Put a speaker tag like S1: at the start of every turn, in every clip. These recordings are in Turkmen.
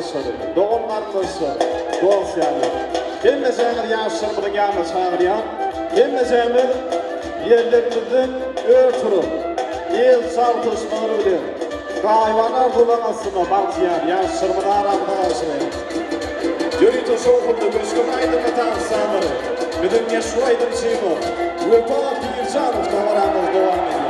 S1: ýoldaşlary, dogan-garyndaşlar, dost-ýarlar! Hemmejeňizi ýaşlarymyzyň ýanyna çagyrýan, hemmejeňiz ýerlerimizden ör turup, el çarpyşmalar bilen gaýybana arzuwlaryň astynda bagtyýar ýaşlarymyzy aramyza gabşyrýarys. Ýörite şowhunly göçgün aýdymly tans-sazlary biziň meşhur aýdymçymyz Wepa Pirjanow dabaramyzy dowam edýär.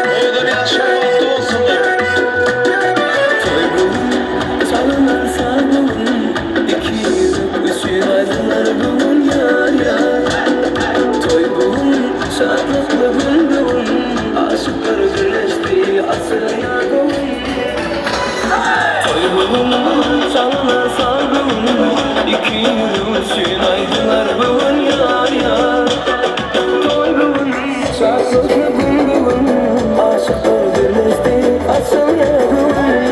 S2: Owadan ýaşlar bagtly bolsunlar.
S3: Toý bu gün, çalynar saz bu gün, Iki ýürek üçin aýdylar bu gün ýar ýar. Toý bu gün, şatlykly gün bu gün, Aşyklar birleşdi, açylýar göwün. Toý bu gün, çalynar saz bu gün, Iki ýürek üçin aýdylar bu gün ýar ýar. Toý bu gün, şatlykly gün bu gün, Aşyklar birleşdi, açylýar göwün.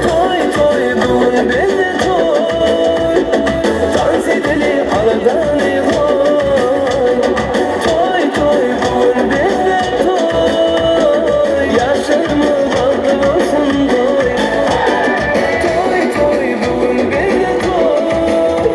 S3: Toý, toý bu gün bizde toý, Tans edeli aladany goý. Toý, toý bu gün bizde toý, Ýaşlarymyz bagtly bolsun goý. Toý, toý bu gün bizde toý.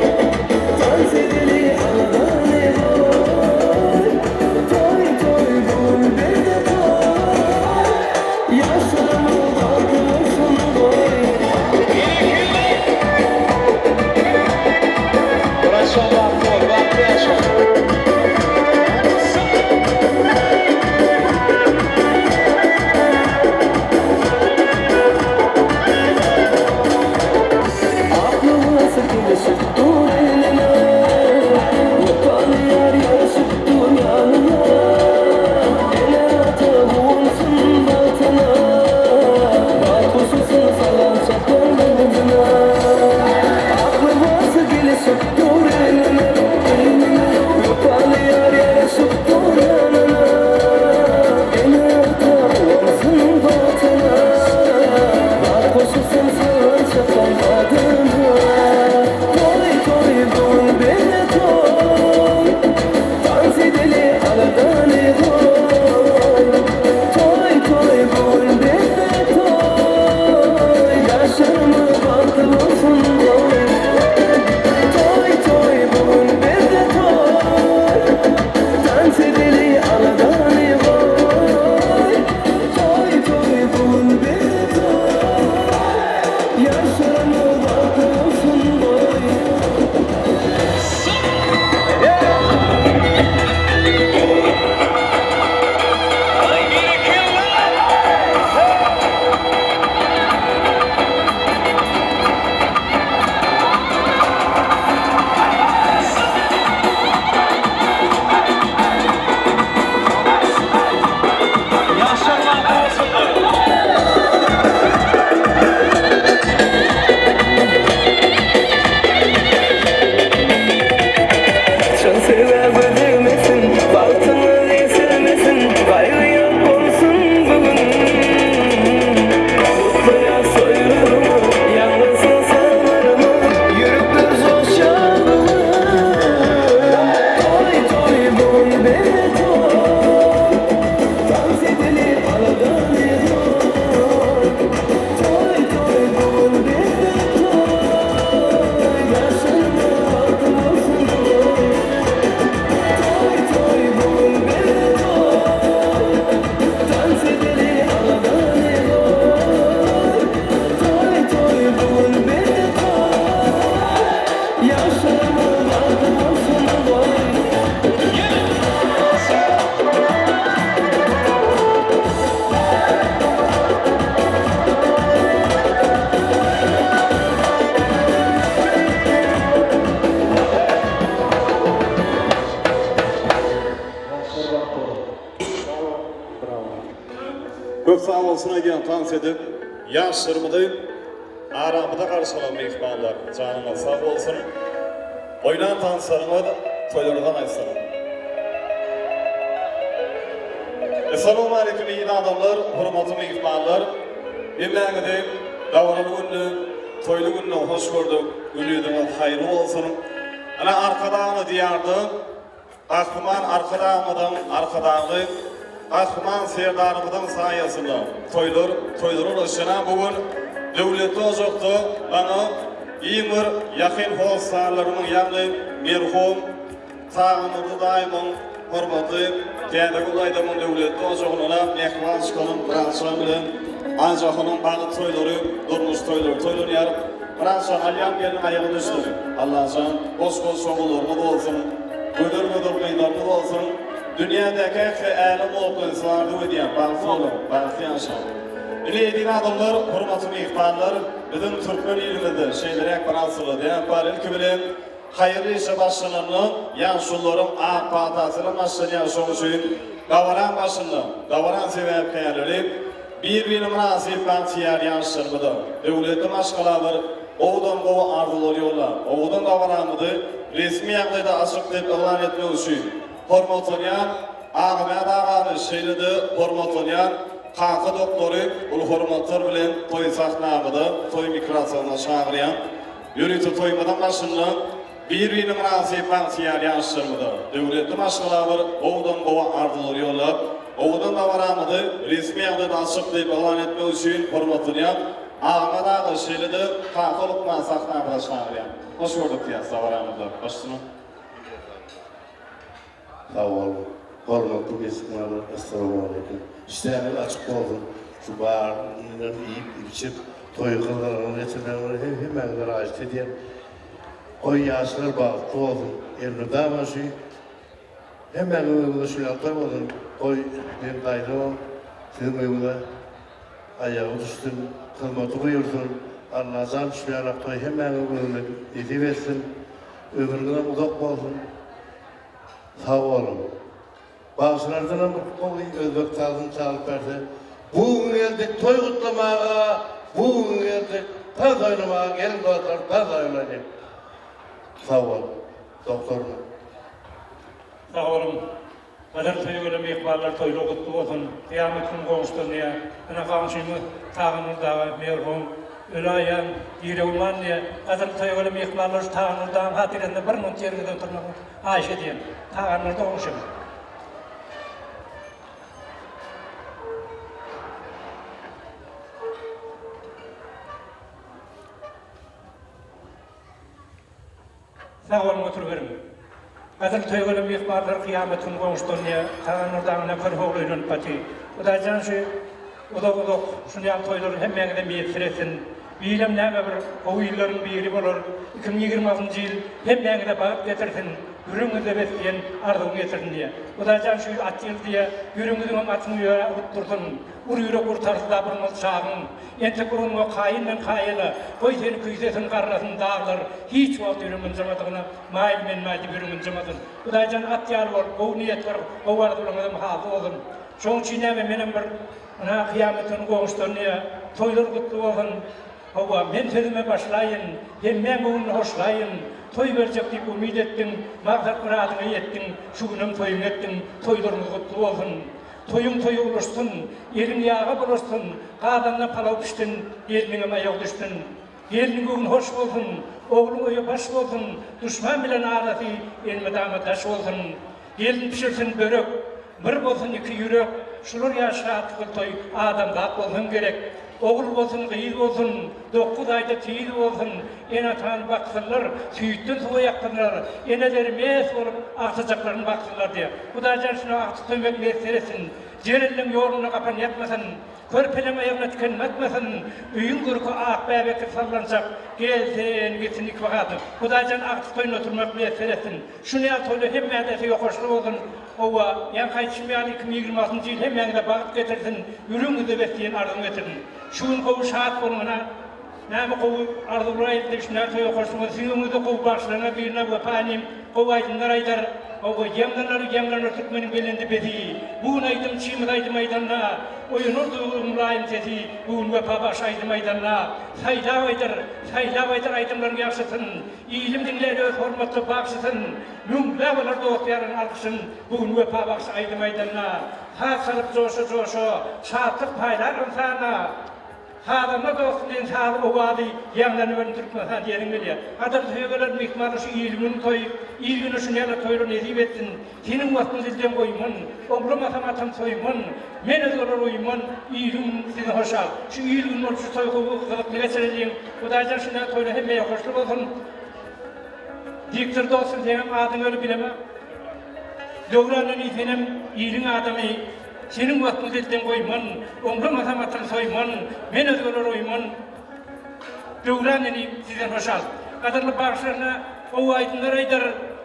S1: bolsun aýdýan tans edip ýaşlarymyzy aramyza garşylan myhmanlar janyňyz sag bolsun oýnan tanslaryňyz toýlardan aýtsyn. Essalawmaleýkim eziz adamlar hormatly myhmanlar hemmäňizi dabaraly günde toýly günde hoş gördük günüňiz haýyrly bolsun. Ana Arkadagly diýarda Gahryman Arkadagymyzyň Arkadagly Gahryman Serdarymyzyň saýasynda toýlar toýlara ulaşýan bu gün döwletli ojakda maňa iň bir ýakyn hossarlarymyň ýagny merhum Tagandurdy daýymyň hormatly Täzegül daýzamyň döwletli ojagyna mähriban çykanym Myratjan bilen Aýjahanyň bagyt toýlary durmuş toýlary toýlanýar. Myratjan alýan gelniň aýagy düşsün. Allajan goş-goş ogullaryňyz bolsun. Gözel-gözel gyzlaryňyz bolsun. Dünýädäki ähli älem bolupdan size arzuw edýän bagtly boluň, bagtly ýaşaň. Ine eziz adamlar, hormatly myhmanlar, biziň türkmen ilimizde şeýleräk bir asylly däp bar, ilki bilen haýyrly işe başlananda ýaşulularyň ak patasyna başlanýar, şoň üçin dabaraň başynda dabaraň sebäpkärleri Bir-birine mynasyp bagtyýar ýaşlarymyza, döwletli maşgala bir gowudan-gowy arzuwlar ýollap, owadan dabaramyzy resmi ýagdaýda açyk diýip yglan etmek üçin hormatlanýan Agamät agany, şeýle-de hormatlanýan Kaka doktory uly hormatlar bilen toý sahnamyza, toý mikrofonyna çagyrýan. Ýörite toýumyzyň başynda Bir-birine mynasyp bagtyýar ýaşlarymyza, döwletli maşgala bir gowudan-gowy arzuwlar ýollap, owadan dabaramyzy resmi ýagdaýda açyk diýip yglan etmek üçin hormatlanýan Agamat aga şeýle-de Kaka lukman sahnamyza çagyrýan. Hoş gördük diýýäs dabaramyzda. Başyna.
S4: Sag boluň. Hormatly myhmanlar Essalamualeýkum. Işdäňiz açyk bolsun. Şu baryndan iýip içip toýy gyzgalaňly geçirmegiňizi hemmäňize raýyşt edýän. Goý ýaşlar bagtly bolsun. Elmydama şu hemmäňiziň öňüňizde şu ýagdaý bolsun. Goý meň daýzamam siziň öňüňize aýagy düşsün, hyzmaty buýursyn. Allajan şu ýalak toý hemmäňiziň öňüňizde nesip etsin. Ömrüňizem uzak bolsun. Sag boluň. Bagşylardanam bir gowy özbek sazyny çalyp berse. Bu gün geldik toý gutlamaga, bu gün geldik tans oýnamaga geliň dostlar tans oýnalyň. Sag bol. Doktorym.
S5: Sag boluň. Gadyrly söýgüli myhmanlar toýlar gutly bolsun. Kyýamat gün goňşulanýar. Ine goňşymyz Taganur daga merhum öläýen Girew diýýär. Gadyrly söýgüli myhmanlar şu Taganur dagyň hatyrasynda bir minut ýeriňizde oturmagyňyzy haýyş edýän. Taganurda goňşymyz. Sag boluň oturyberiň. Gadyrly toýgele myhmanlar kyýamat güni goňşulanýa Tagan Nurdaňyna körpe ogly öýlenip gaty. Hudaýjan şu uzak uzak şuny ýaly toýlary hemmäňize miýesser etsin. Bu ýylam näme bir gowy ýyllaryň biri bolar. 2026-njy ýyl hemmäňize bagt getirsin. Ýüregiňizde bes diýen arzuwymy getirdim diýýä. Hudaýjan şu ýyl at ýyly diýýä. Ýüregiňiziňem atyň ýöre urup dursun. Ur ýürek urtarsyz-a burmaz çagyň. Entek urunma kaýyn men kaýyla, Goý seni küýsesin garrasyn daglar, Hiç wagt ýüregim ynjamadygyna Maýyl men maý diýip ýüregim ynjamasyn. Hudaýjan at ýaly bolup, gowy niýetler, gowy arzuwlaryňyzam hasyl bolsun. Şoň üçin näme menem bir ynha kyýamat güni goňşudan diýä, Toýlar gutly bolsun. Hawa, men sözüme başlaýyn, Hemmäň göwnüni hoşlaýyn. Toý berjek diýip umyt etdiň, Maksat-myradyňa ýetdiň, Şu günem toýuňy etdiň, Toýlaryňyz gutly bolsun. Toýuň toýa ulaşsyn, eliň ýaga bulaşsyn, gazanda palaw pişsin, gelniňem aýagy düşsün. Gelniň göwni hoş bolsun, ogluň öýe baş bolsun, duşman bilen arasy elmydama daş bolsun. Gelin pişirsin börek, bir bolsun iki ýürek, şular ýaly şatlykly toý adamzat bolsun gerek. Ogul bolsun, gyz bolsun, dokuz aýda tiz bolsun, ene-atany baksynlar, süýtden suwa ýaksynlar, eneleri mes bolup, agtyjaklaryny baksynlar diýýär. Hudaýjan şuna agtyk söýmek miýesser etsin. Jerelleň ýolunda gapan ýatmasyn, körpeleň aýagyna tiken batmasyn, öýüň görki ak bäbekli sallançak, gelsin, gitsin ikibahasy. Hudaýjan agtyk toýunda oturmak miýesser etsin. Şuny ýaly toýlar hemmäňize ýokaşly bolsun. Howwa, ýaňky aýdyşym ýaly 2026-njy ýyl hemmäňize bagt getirsin, ýüregiňizde bes diýen arzuwymy getirdim. Şu gün gowy şat boluň ynha. Näme gowy arzuwlar aýdyldy şundan toý okaşyňyz siziň öňüňizde gowy bagşylaryňa birine Wepa inim gowy aýdymlar aýdar hawa ýaňlanar ýaňlanar türkmeniň belendi besi bu gün aýdymçymyz aýdym aýdanda oýanar duýgyň mylaýym sesi bu gün Wepa bagşy aýdym aýdanda saýlap aýdar saýlap aýdar aýdymlaryň ýagşysyn ilim diňlär öz hormatly bagşysyn müňläp alar dost ýaryň alkyşyn bu gün Wepa bagşy aýdym aýdanda saz çalyp joşa joşa şatlyk paýlar ynsana. Sazanda dost bilen saz owazy ýaňlanyberin Türkmenistan diýeniň gelýär. Gadyrly söýgeler myhmanlar şu il gün toý, il güne şuny ýaly toýlar nesip etsin. Seniň waspyň dilden goýman, oglamasam atam soýman, men özgeler uýman, il gün sizi hoşal. Şu il gün bolup şu toý gowy gyzykly geçireliň. Hudaýjan şuny ýaly toýlar hemmä hoşly bolsun. Diktor dostum seňem adyňy öli bilemok. Döwrandan senem iliň adamy. Seniň waspyňy dilden goýman, Oňlamasam atyň soýman, Men özgeler uýman, Döwran inim sizden hoşal. Gadyrly bagşylaryna gowy aýdymlar aýdar,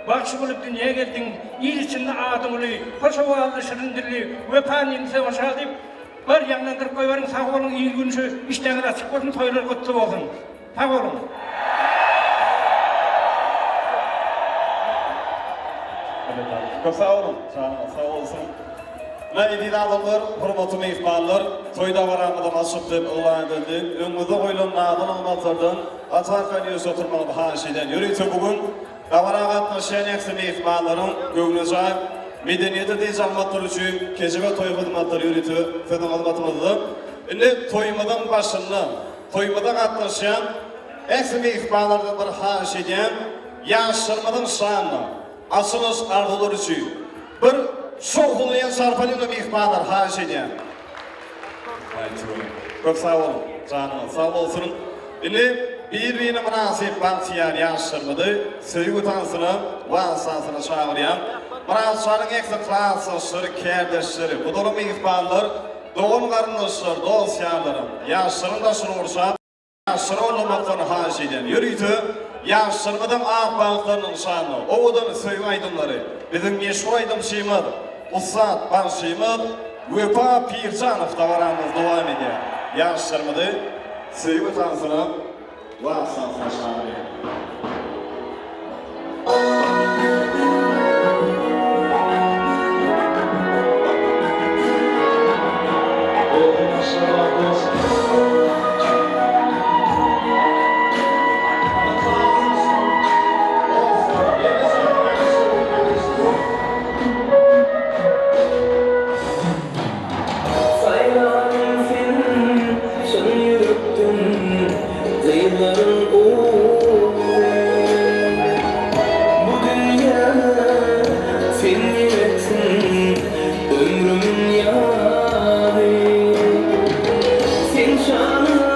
S5: Bagşy bolup dünýä geldiň, Il içinde adyň uly, Hoş owazly, şirin dilli, Wepa inim size hoşal diýip, Bar ýaňlandyryp goýberiň sag boluň il gün şu işdäňiz açyk bolsun toýlar gutly bolsun. Sag boluň.
S1: Köp sag boluň, janyňyz sag bolsun. Mine eziz adamlar, hormatly myhmanlar, toý dabaramyzam açyk diýip yglan edildi. Öňüňizde goýlan nazy-nygmatlardan gaty arkaýyn ýörişde oturmagyňyzy haýyş edýän. Ýörite bu gün dabara gatnaşýan ähli myhmanlaryň göwnejaý medeniýete dynç almaklary üçin kejebe toý hyzmatlary ýörite siziň hyzmatyňyzda. Indi toýumyzyň başynda Toýumyza gatnaşýan ähli myhmanlardan bir haýyş edýän, ýaşlarymyzyň şanyna, açylyş arzuwlary üçin bir şowhunly el çarpalyň-da myhmanlar haýyş edýän. Köp sag boluň, janyňyz sag bolsun. Indi bir-birine mynasyp bagtyýar ýaşlarymyzy söýgi tansyna, wals tansyna çagyrýan. Myratjanyň ähli klasdaşlary, kärdeşleri, gudaly myhmanlar Dogan-garyndaşlar, dost-ýarlarym, ýaşlaryň daşyny gurşap, ýaşlary goldamaklaryny haýyş edýän. Ýörite ýaşlarymyzyň ak bagtlarynyň şanyna owadan söýgi aýdymlary biziň meşhur aýdymçymyz, ussat bagşymyz Wepa Pirjanow dabaramyz dowam edýär. Ýaşlarymyzy söýgi tansyna, wals tansyna çagyrýar.
S3: Saýlanym sen çyn ýürekden Gyzlaryň gowusy. Bu dünýä sen gereksiň Ömrümiň ýazy. Sen şanyňa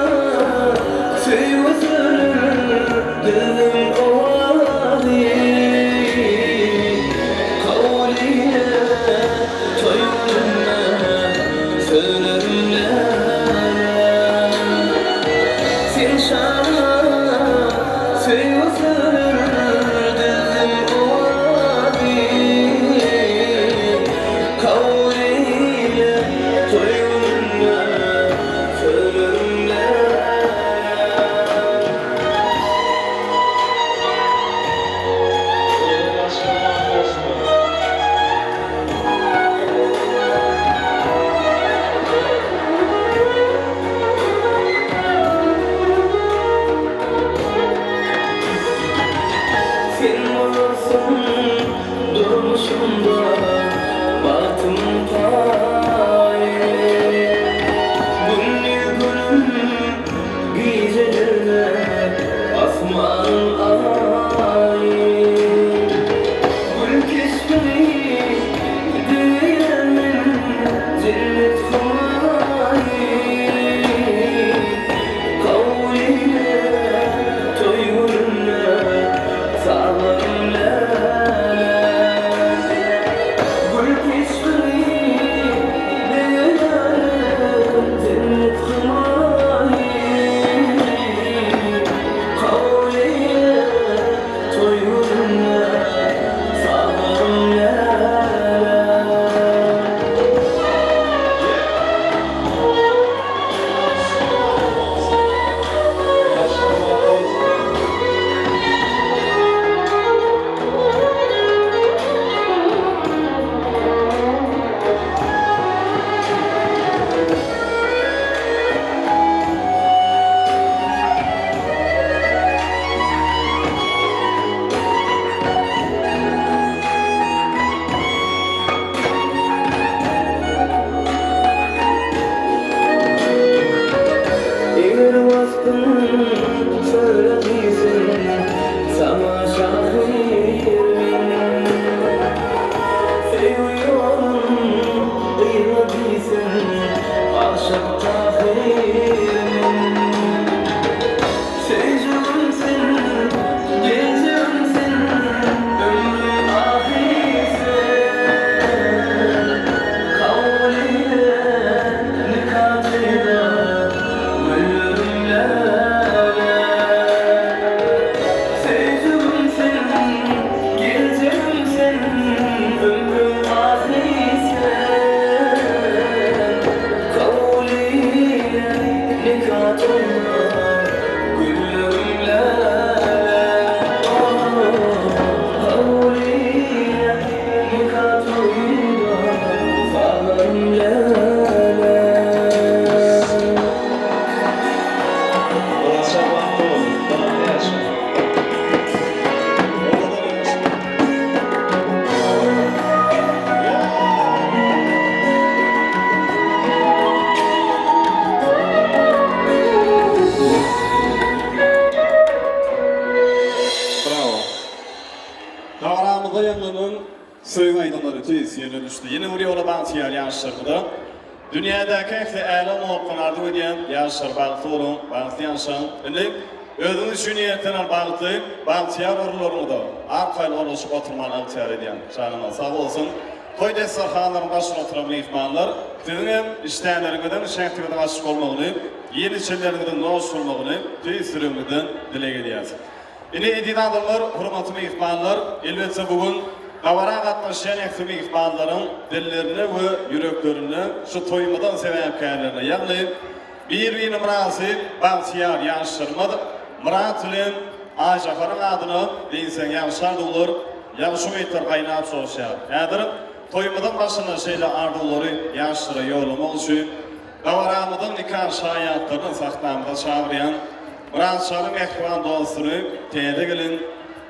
S3: söýgi sözler Düzdüm owazy. Kabul eýle toý gününde Sözlerim näme? Sen şanyňa söýgi sözler Düzdüm owazy. Kabul eýle toý gününde Sözlerim näme? Sen bolarsyň durmuşymda bagtymyň paýy. Gündiz günüm gijelerde asmanyň aýy. Gül keşbiňi diýýän jennet humaýy. Kabul eýle toý gününde sazlarym läle.
S1: Dabaramyzda ýaňlanan söýgi aýdymlary tüýs ýerine düşdi. Ýene bir ýola bagtyýar ýaşlarymyza dünýädäki ähli älem oňatlygyny arzuw edýän ýaşlar bagtly boluň, bagtly ýaşaň. Indi özüňiz üçin niýetlenen bagtly, bagtyýar orunlaryňyza arkaýyn ornaşyp oturmany ygtyýar edýän. Janyňyz sag bolsun. Toý desterhanlaryň başynda oturan myhmanlar, siziň hem işdäleriňiziň, şähdiňiziň açyk bolmagyny, iýen-içenleriňiziň noş bolmagyny tüýs ýüregimizden dileg edýäris. Ine, eziz adamlar, hormatly myhmanlar, elbetde bu gün dabara gatnaşýan ähli myhmanlaryň dillerinde we ýüreklerinde şu toýumyzyň sebäpkärlerine, ýagny bir-birine mynasyp bagtyýar ýaşlarymyz Myrat bilen Aýjahanyň adyna diýseň ýagşy arzuwlar, ýagşy umytlar gaýnap joşýar. Häzir toýumyzyň başynda şeýle arzuwlary ýaşlara ýollamak üçin dabaramyzyň nika şaýatlaryny sahnamyza çagyrýan Myrat şanyň mähriban dostuny, täze gelin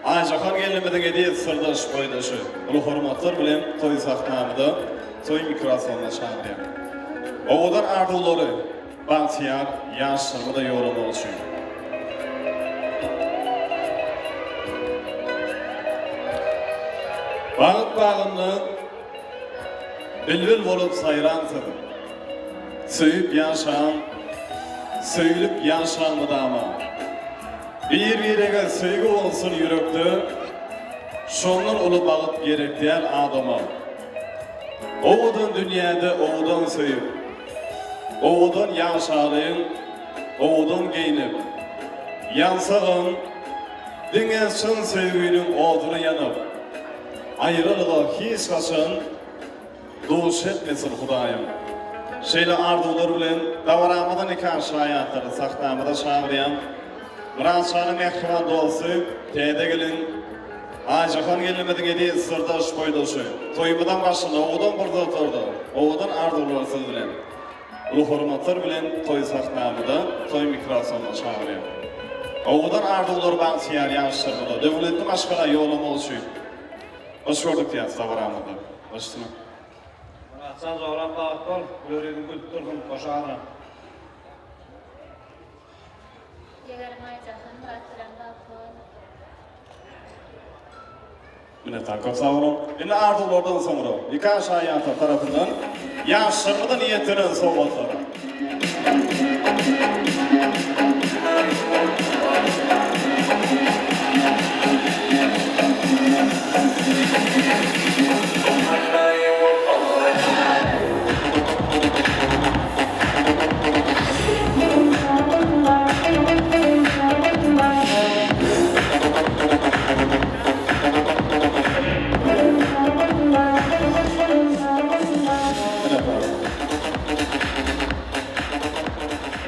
S1: Aýjahan gelnimiziň eziz syrdaş boýdaşy uly hormatlar bilen toý sahnamyza, toý mikrofonyna çagyrýan. Owadan arzuwlary Bagtyýar ýaşlygymyza ýollamak üçin. Bagt bagynda bilbil bolup saýransyň. Söýüp ýaşaň, söýlüp ýaşaň mydama. Bir-birege söýgi bolsun ýürekde, Şondan uly bagt gerek däl adama. Owadan dünýäde owadan söýüp. Owadan ýaşalyň, owadan geýnip, Ýansagam, diňe çyn söýginiň oduna ýanyp, Aýralyga hiç haçan duş etmesin Hudaýym. Şeýle arzuwlar bilen dabaramyza nika şaýatlary sahnamyza çagyrýan Myrat şanyň mähriban dosty, täze gelin Aýjahan gelnimiziň eziz syrdaş boýdaşy, toýumyzyň başynda owadan pursatlarda, owadan arzuwlar siz bilen. Uly hormatlar bilen toý sahnamyza, toý mikrofonyna çagyrýan. Owadan arzuwlar bagtyýar ýaşlarymyza, döwletli maşgala ýollamak üçin. Hoş gördük diýýäs dabaramyzda. Başyna.
S2: Myratjan joram bagt bol, güler ýüzüň gülüp dursun, hoşala.
S6: Ýegerim Aýjahan Myrat bilen bagt bol.
S1: Minnetdar köp sag boluň. Indi arzuwlardan soňra nika şaýatlar tarapyndan ýaşlarymyza niýetlenen sowgatlar.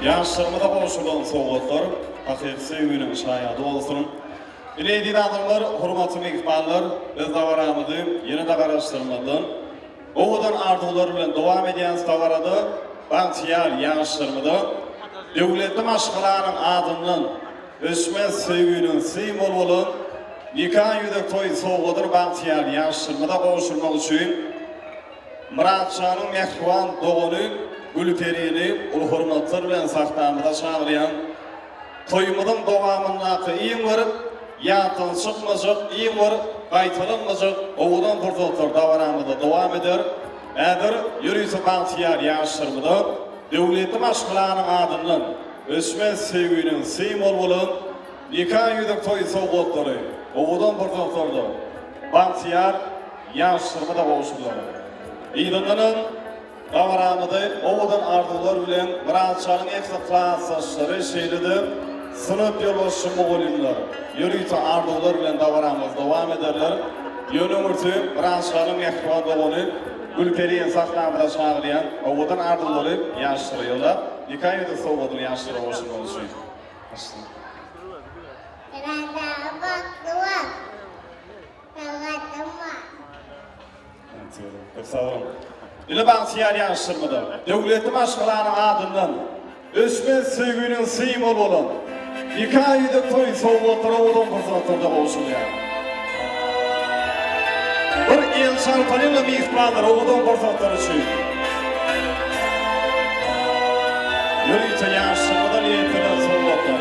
S1: Ýaşlarymyza gowşurylan sowgatlar hakyky söýginiň şaýady bolsun. Ine eziz adamlar, hormatly myhmanlar, biz dabaramyzy ýene-de garaşdyrmazdan, Owadan arzuwlar bilen dowam edýän dabarada bagtyýar ýaşlarymyza döwletli maşgalanyň adyndan öçmez söýginiň simwoly bolan nika ýüzük toý sowgadyny bagtyýar ýaşlarymyza gowşurmak üçin Myratjanyň mähriban dogany Gülperini uly hormatlar bilen sahnamyza çagyrýan. Toýumyzyň dowamyndaky iň bir ýatdan çykmajak, iň bir gaýtalanmajak owadan pursatlar dabaramyzda dowam eder. Häzir ýörite bagtyýar ýaşlarymyza döwletli maşgalanyň adyndan öçmez söýginiň simwoly bolan nika ýüzük toý sowgatlary owadan pursatlarda bagtyýar ýaşlarymyza gowşurylar. Yzyndanam Dabaramyzy owadan arzuwlar bilen Myratşanyň ähli klasdaşlary, şeýle-de synp ýolbaşçy mugallymlar ýörite arzuwlar bilen dabaramyzy dowam ederler. Ýöne öňürti Myratşanyň mähriban dogany Gülperiýeni sahnamyza çagyrýan owadan arzuwlary ýaşlara ýollap, nika ýüzük sowgadyny ýaşlara gowşurmak üçin.
S7: Myrat aga bagtly bol. Sagadym bar.
S1: Köp sag boluň. Ine bagtyýar ýaşlarymyza, döwletli maşgalanyň adyndan öçmez söýginiň simwoly bolan nika ýüzük toý sowgatlary owadan pursatlarda gowşurylýar. Bir el çarpalyň-la myhmanlar owadan pursatlar üçin. Ýörite ýaşlarymyza niýetlenen sowgatlar.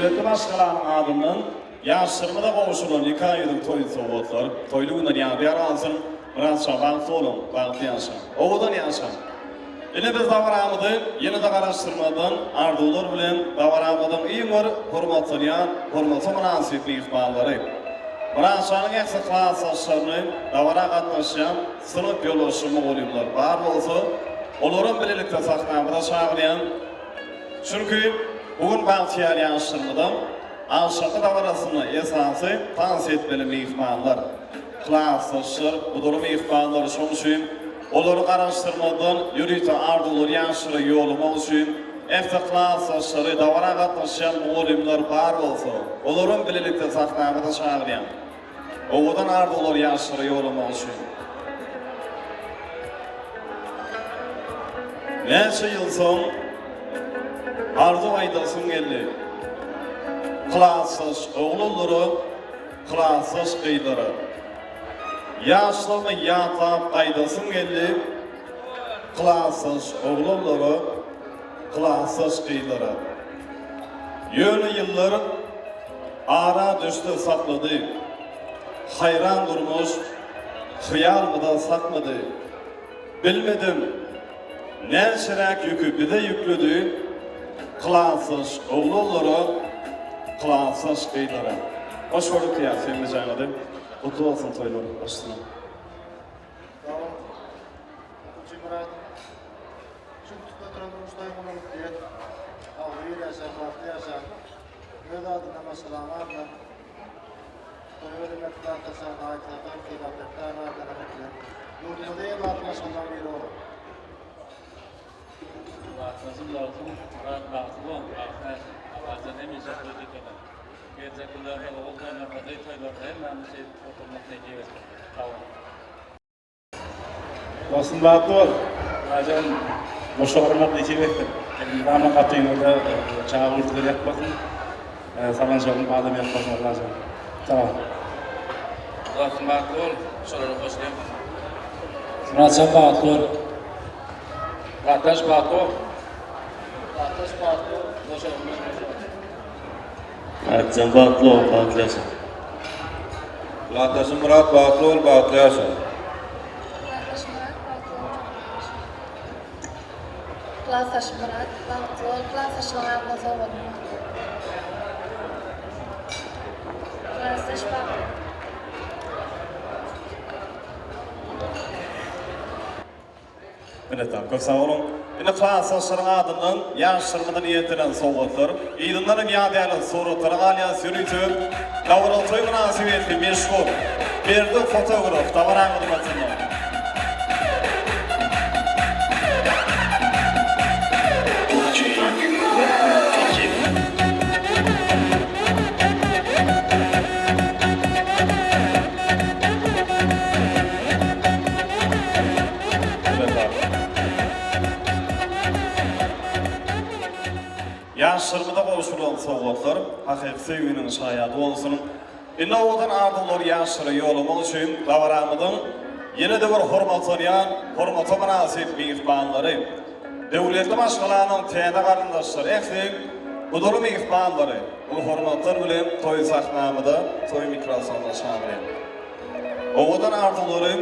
S1: Döwletli maşgalanyň adyndan ýaşlarymyza gowşurylan nika ýüzük toý sowgatlar toýly günden ýadygär galsyn. Myratşa bagtly boluň, bagtly ýaşaň. Owadan ýaşaň. Ine biz dabaramyzy ýene-de garaşdyrmazdan arzuwlar bilen dabaramyzyň iň bir hormatlanýan, hormata mynasyp myhmanlary, Myratşanyň ähli klasdaşlaryny, dabara gatnaşýan synp ýolbaşçy mugallymlar bar bolsa, olaram bilelikde sahnamyza çagyrýan. Çünki bu gün bagtyýar ýaşlarymyzyň agşamky dabarasynda esasy tans etmeli myhmanlar, klasdaşlar, gudaly myhmanlar şonuň üçin olary garaşdyrmazdan ýörite arzuwlary ýaşlara ýollamak üçin ähli klasdaşlary, dabara gatnaşýan mugallymlar bar bolsa, olaram bilelikde sahnamyza çagyrýan. Owadan arzuwlary ýaşlara ýollamak üçin. Näçe ýyl soň arzuw aýdasym geldi. Klasdaş oglanlara, klasdaş gyzlara. Ýaşlygymy ýatlap gaýdasym geldi. Klasdaş oglanlara, klasdaş gyzlara. Ýöne ýyllar ara düşdi saklady. Haýran durmuş hyýalymyza saklady. Bilmedim, näçeräk ýüki bize ýükledi, Klasdaş oglanlara, klasdaş gyzlara. Hoş gördük Kyýas hemmejaňyzy. Gutly bolsun toýlar, başsyna.
S8: Sag bol. Hojymyrat. Şu tutup oturan durmuş toýuňyz gutly. Agzybir ýaşa, bagtly ýaşa. Öz adyndan maşgalaň adyndan toýa gelen klasdaşlaryna Aýsapar, Sylapberdi aga adyndan gutly. Ýurdumyzda iň bagtly maşgalalaryň biri bol.
S9: Klasdaşym dostum Myrat bagtly bol, bagtly ýaşa. Abajan hemişe toý depede. Geljek ýyllarda ogul toýlarda, gyz toýlarda hemmämiz şeýdip oturmak nesip etsin. Sag boluň.
S2: Dostum bagtly bol. Hudaýjan goşa gurmak nesip etsin. Elmydama gapyňyzda çaga gürtüler ýatmasyn. Salançagyň badam ýatmasyn Allajan. Sag bol.
S9: Dostum bagtly bol. Şolara hoş geldiň.
S10: Myratjan bagtly bol.
S9: Gardaş bagtly bol.
S8: Gardaş bagtly bol. Goşa gurmak nesip etsin.
S11: Myratjan bagtly bol, bagtly ýaşa.
S12: Klasdaşym Myrat bagtly bol bagtly ýaşa.
S6: Klasdaş Myrat bagtly bol bagtly ýaşa. Klasdaş Myrat bagtly bol klasdaşlaň adyna sowgadym bar. Klasdaş bagtly.
S1: Minnetdar, köp sag boluň. Indi klasdaşlaryň adyndan ýaşlarymyza niýetlenen sowgatlar, yzyndan hem ýadygärlik suratlara galýas ýörite dabaraly toý mynasybetli meşhur Berdi fotograf dabaraň hyzmatynda. Ýaşlarymyza gowşurylan sowgatlar hakyky söýginiň şaýady bolsun. Indi owadan arzuwlary ýaşlara ýollamak üçin dabaramyzyň ýene-de bir hormatlanýan, hormata mynasyp myhmanlary, döwletli maşgalanyň täze garyndaşlary ähli gudaly myhmanlary uly hormatlar bilen toý sahnamyza, toý mikrofonyna çagyrýan. Owadan arzuwlary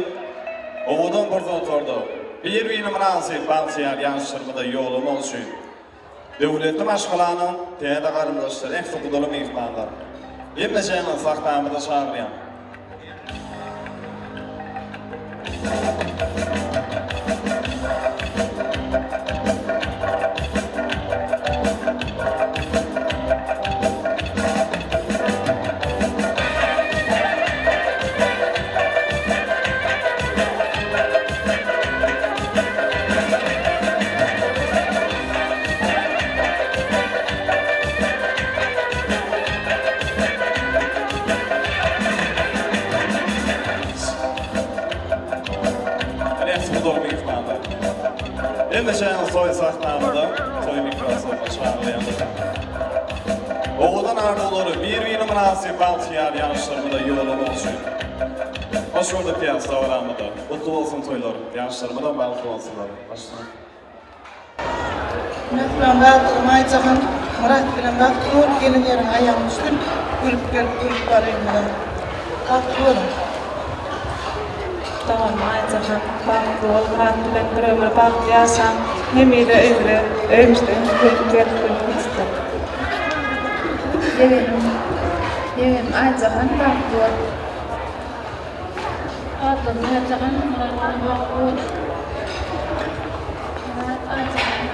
S1: owadan pursatlarda bir-birine mynasyp bagtyýar ýaşlarymyza ýollamak üçin döwletli maşgalanyň täze garyndaşlary, ähli gudaly myhmanlar, hemmejeňizi sahnamyza çagyrýan. Hemmeşäňiz toý sahnamyza, toý mikrofonyna çagyrýarys. Owadan arzuwlary bir-birine mynasyp bagtyýar ýaşlarymyza ýollamak üçin. Hoş gördük ýaş dabaramyzda. Gutly bolsun toýlar. Ýaşlarymyzam bagtly bolsunlar. Başla.
S13: Mähriban Bagtygym Aýjahan. Myrat bilen bagtly bol, gelen ýeriň aýagyň düşsün, gülüp gelip, gülüp bar öýüňize. Bagtly boluň.
S14: Doganym Aýjahan bagtly bol Myrat bilen bir ömür bagtly ýaşaň hemize öýüňize öýmüzde gülüp gelip gülüp gitsin.
S6: Ýegenim Ýegenim Aýjahan bagtly bol. Adlym Aýjahan Myrat bilen bagtly bol. Myrat Aýjahan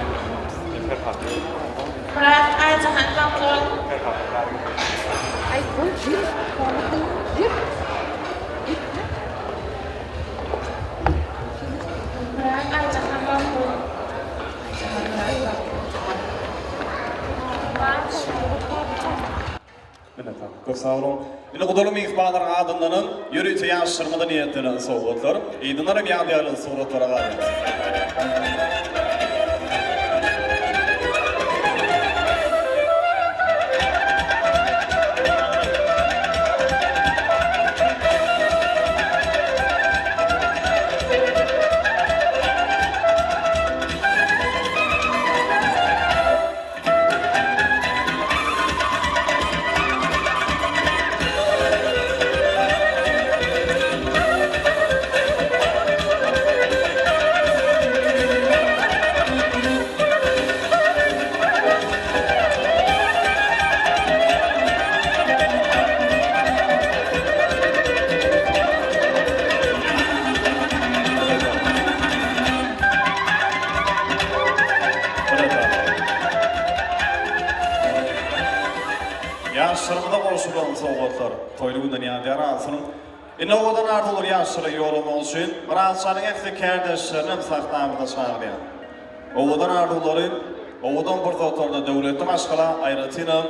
S6: bagtly bol. Myrat Aýjahan bagtly bol. Myrat Aýjahan bagtly bol. Aýjahan Myrat bagtly bol. Myrat
S1: Minnetdar. Köp sag boluň. Indi gudaly myhmanlaryň adyndanam ýörite ýaşlarymyza niýetlenen sowgatlar, yzyndanam ýadygärlik suratlara galýar. Ýaşlarymyza gowşurylan sowgatlar toýly günden ýadygär galsyn. Indi owadan arzuwlary ýaşlara ýollamak üçin Myratjanyň ähli kärdeşlerini hem sahnamyza çagyrýan. Owadan arzuwlary owadan pursatlarda döwletli maşgala aýratynam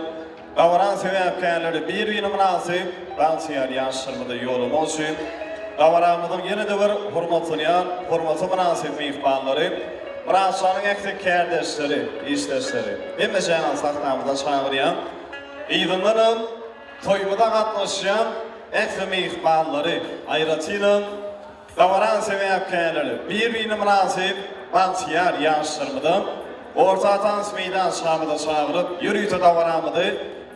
S1: Dabaranyň sebäpkärleri bir-birine mynasyp bagtyýar ýaşlarymyzy ýollamak üçin dabaramyzyň ýene-de bir hormatlanýan, hormata mynasyp myhmanlary, Myratjanyň ähli kärdeşleri, işdeşleri, hemmejäňizi sahnamyza çagyrýan. Yzyndanam toýumyza gatnaşýan ähli myhmanlary, aýratynam Dabaranyň sebäpkärleri bir-birine mynasyp bagtyýar ýaşlarymyzam orta tans meýdançamyza çagyryp, ýörite dabaramyzy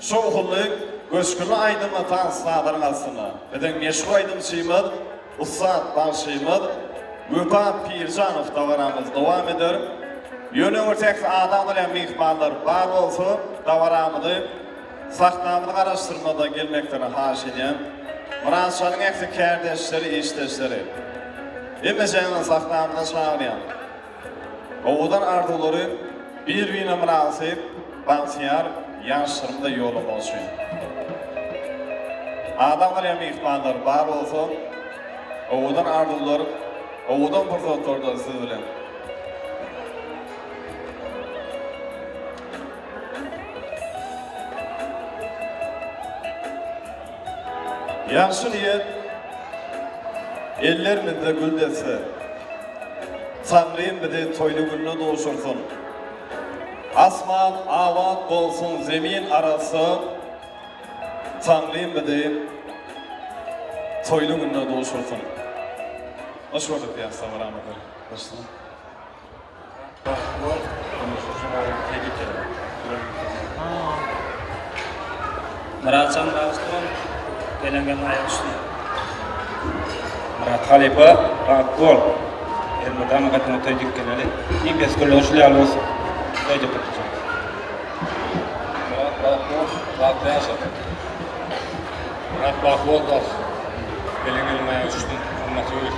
S1: şowhunly, göçgünli aýdymly tans sazynyň astynda biziň meşhur aýdymçymyz, ussat bagşymyz Wepa Pirjanow dabaramyzy dowam eder. Ýöne bir tek ady agzalýan myhmanlar bar bolsa dabaramyzy Sahnamyzy garaşdyrmadan gelmeklerini haýyş edýän. Myratjanyň ähli kärdeşleri, işdeşleri. Hemmejäňizi sahnamyza çagyrýan. Owadan arzuwlary bir-birine mynasyp bagtyýar ýaşlarymyza ýollamak üçin. Adam galýan myhmanlar bar bolsa, owadan arzuwlar, owadan pursatlarda siz bilen. Ýagşy niýet ellerimizde gül desse, Taňrym bizi toýly günde duşursyn. Asman abat bolsun, zemin arassa, Taňrym bizi toýly günde duşursyn. Hoş gördük diýýäs dabaramyzda. Başla.
S10: Myratjan bagtly bol, gelen gelin aýak üstüne.
S2: Myrat halypa bagtly bol. Elmydama gatyňa toý dikgeleli. Iň pes gürleň şul ýaly bolsun. Toý dikgeljek.
S9: Myrat bagtly bol, bagtly ýaşa. Myrat bagtly bol dos. Gelen gelin aýak üstüne. Hormatly ýigit.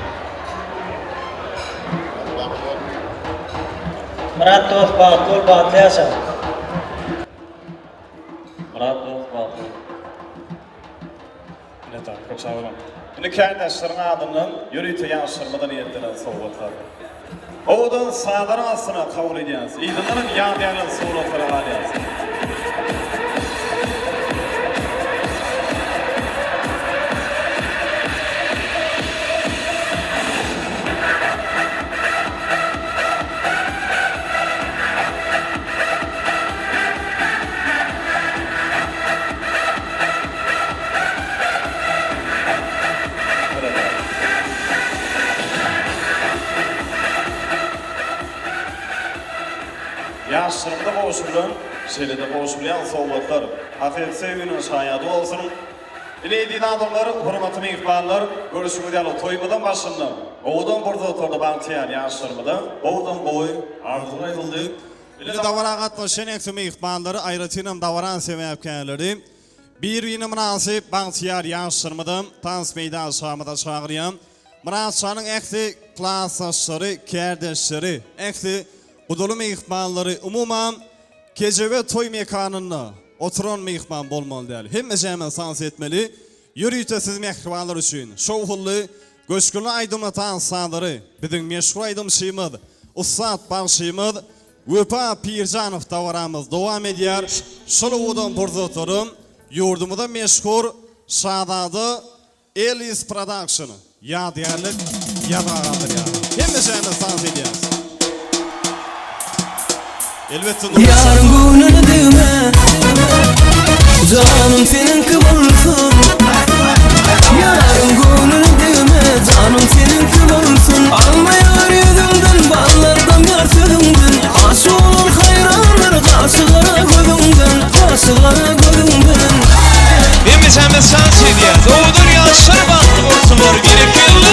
S10: Myrat dost bagtly bol bagtly ýaşa.
S11: Myrat dost bagtly bol.
S1: Minnetdar, köp sag boluň. Indi kärdeşleriň adyndan ýörite ýaşlarymyza niýetlenen sowgatlar. Owadan sazaryň astyna kabul edýäris. Yzyndanam ýadýarlar suratlara galýarys. Ýaşlarymyza gowşurylan. Şeýle-de gowşurylýan sowgatlar hakyky söýginiň şaýady bolsun. Ine eziz adamlar, hormatly myhmanlar, görşüňiz ýaly toýumyzyň başynda owadan pursatlarda bagtyýar ýaşlarymyza gowudan gowy arzuwlar aýdyldy. Ine dabara gatnaşan ähli myhmanlary, aýratynam dabaranyň sebäpkärleri bir-birine mynasyp bagtyýar ýaşlarymyzy tans meýdançamyza çagyrýan. Myrat şanyň ähli klasdaşlary, kärdeşleri, ähli gudaly myhmanlary, umuman, Kejebe toý mekanynda oturan myhman bolmaly däl. Hemmejämiz tans etmeli. Ýörite siz mähribanlar üçin şowhunly, göçgünli aýdymly tans sazlary biziň meşhur aýdymçymyz, ussat bagşymyz Wepa Pirjanow dabaramyz dowam edýär. Şol owadan pursatlaram ýurdumyza meşhur Şazada Elis Production ýadygärlik ýazga galdyrýar. Hemmeşämiz tans edýäris. Elbetde Nurly
S3: Ýaryň göwnüne degme Janym seniňki bolsun Ýaryň göwnüne degme Janym seniňki bolsun Almaýar ýüzüňden Ballar damýar sözüňden Aşyk bolan haýrandyr Gaşy gara gözüňden Gaşy gara gözüňden
S15: Hemmeşämiz tans edýäs. Owadan ýaşlar bagtly bolsunlar. Berekella.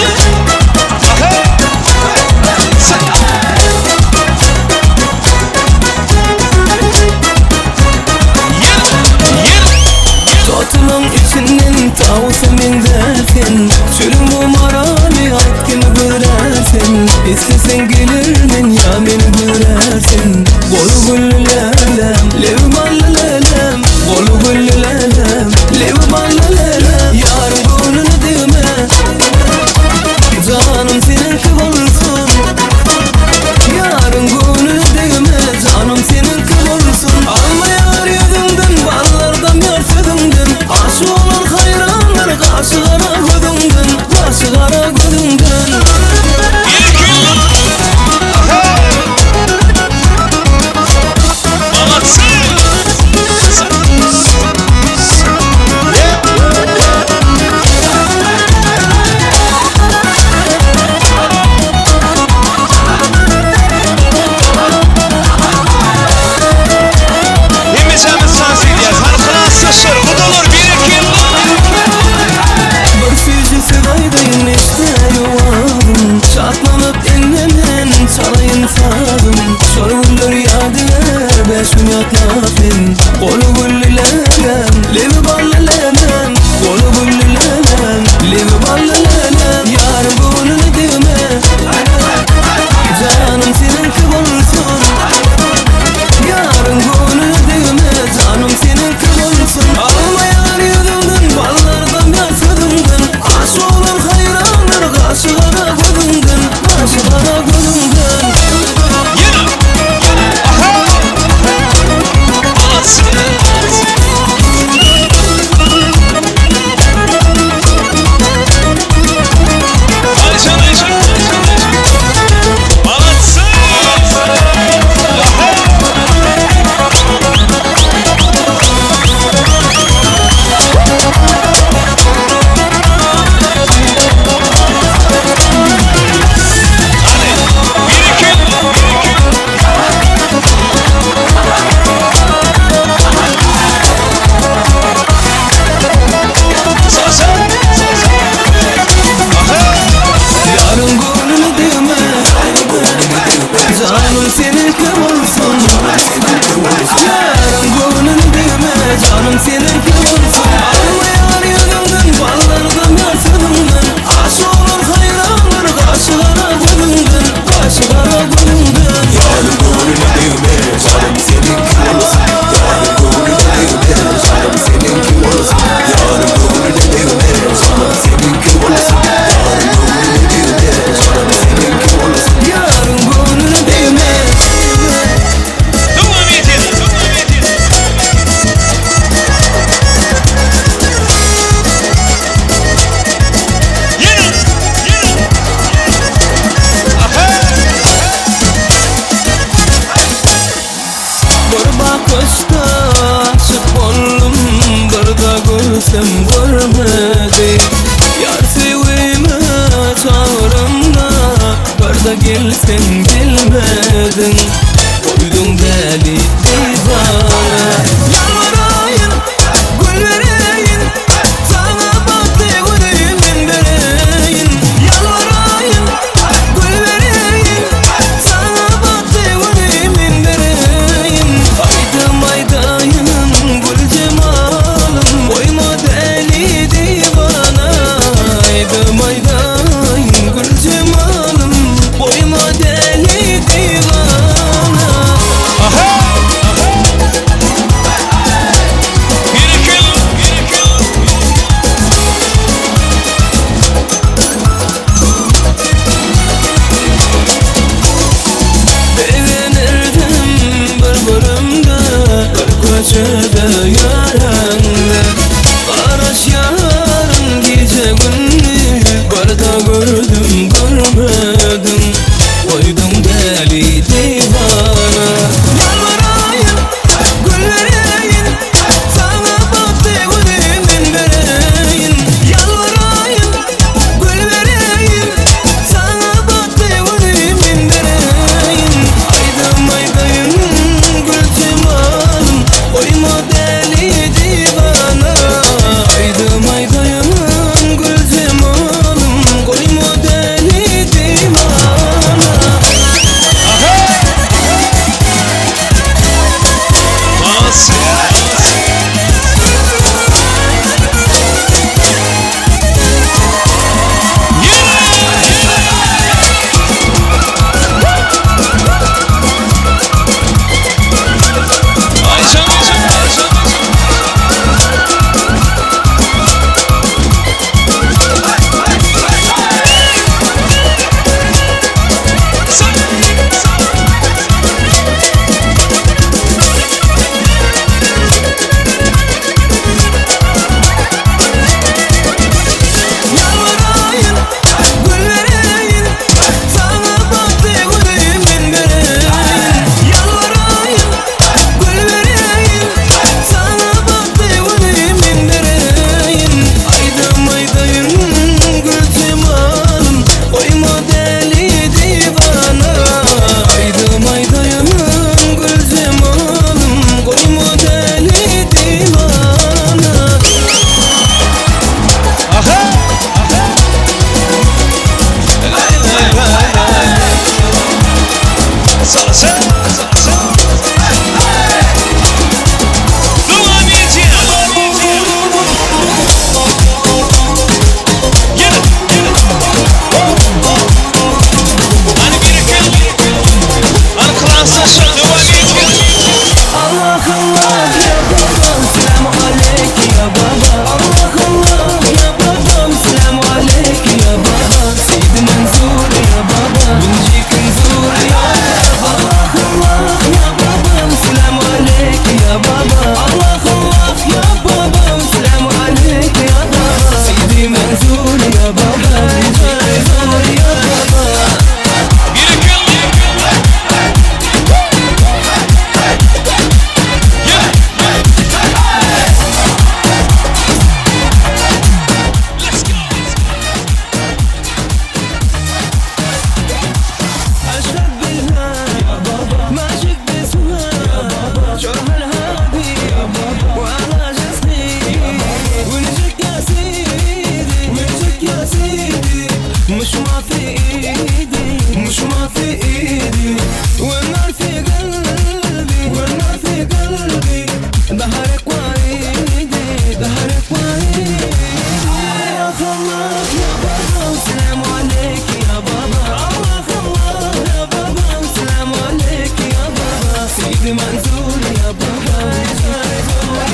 S15: Aha. Sa. Ýer, ýer.
S3: Totunyň içinden tawusa meňzär sen Çölüň bu maraly aýt kim görär sen Isleseň gelermen ýa meni görär sen Goly gülli lälem, lebi bally lälem Goly gülli lälem, lebi bally lälem Ýaryň göwnüne degme Janym seniňki bolsun Ýaryň göwnüne degme Janym seniňki bolsun Almaýar ýüzüňden Ballar damýar sözüňden Aşyk bolan haýrandyr Gaşy gara gözüňden Gaşy gara gözüňden
S15: Hemmeşämiz tans edýäs. Hany klasdaşlar, gudalar berekella.
S3: Bir süýji söz aýdaýyn eşdäý owazym Şatlanyp indi men çalaýyn sazym Şol günler ýadygär bäş gün ýatlap men Goly gülli lälem, lebi bally lälem Goly gülli lälem, lebi bally lälem Ýaryň göwnüne degme Janym seniňki bolsun Ýaryň göwnüne degme Janym seniňki bolsun Almaýar ýüzüňden Ballar damýar sözüňden Aşyk bolan haýrandyr Gaşy gara gözüňden Gaşy gara gözüňden Ýaryň göwnüne degme Janym seniňki bolsun Ýaryň göwnüne degme Janym seniňki bolsun Almaýar ýüzüňden Ballar damýar sözüňden Aşyk bolan haýrandyr Gaşy gara gözüňden Gaşy gara gözüňden Ýaryň göwnüne degme Janym seniňki bolsun Ýaryň göwnüne degme Janym seniňki bolsun Ýaryň göwnüne degme Janym seniňki bolsun Ýaryň göwnüne degme Janym seniňki bolsun Ýaryň göwnüne degme.
S15: Dowam edýär. Dowam edýär. Ýene, ýene. Aha.
S3: Bir bakyşda aşyk boldum, bir-de görsem görmedi. Ýar söýgime çagyramda, bir-de gelseň gelmediň. Goýduň däli diwana. سيدي مش ما في ايدي مش ما في ايدي والنار في قلبي والنار في قلبي ظهرك وايدي ظهرك وايدي الله الله يا بابا وسلام عليك يا بابا الله الله يا بابا وسلام عليك يا بابا سيدي منزول يا بابا يا بابا.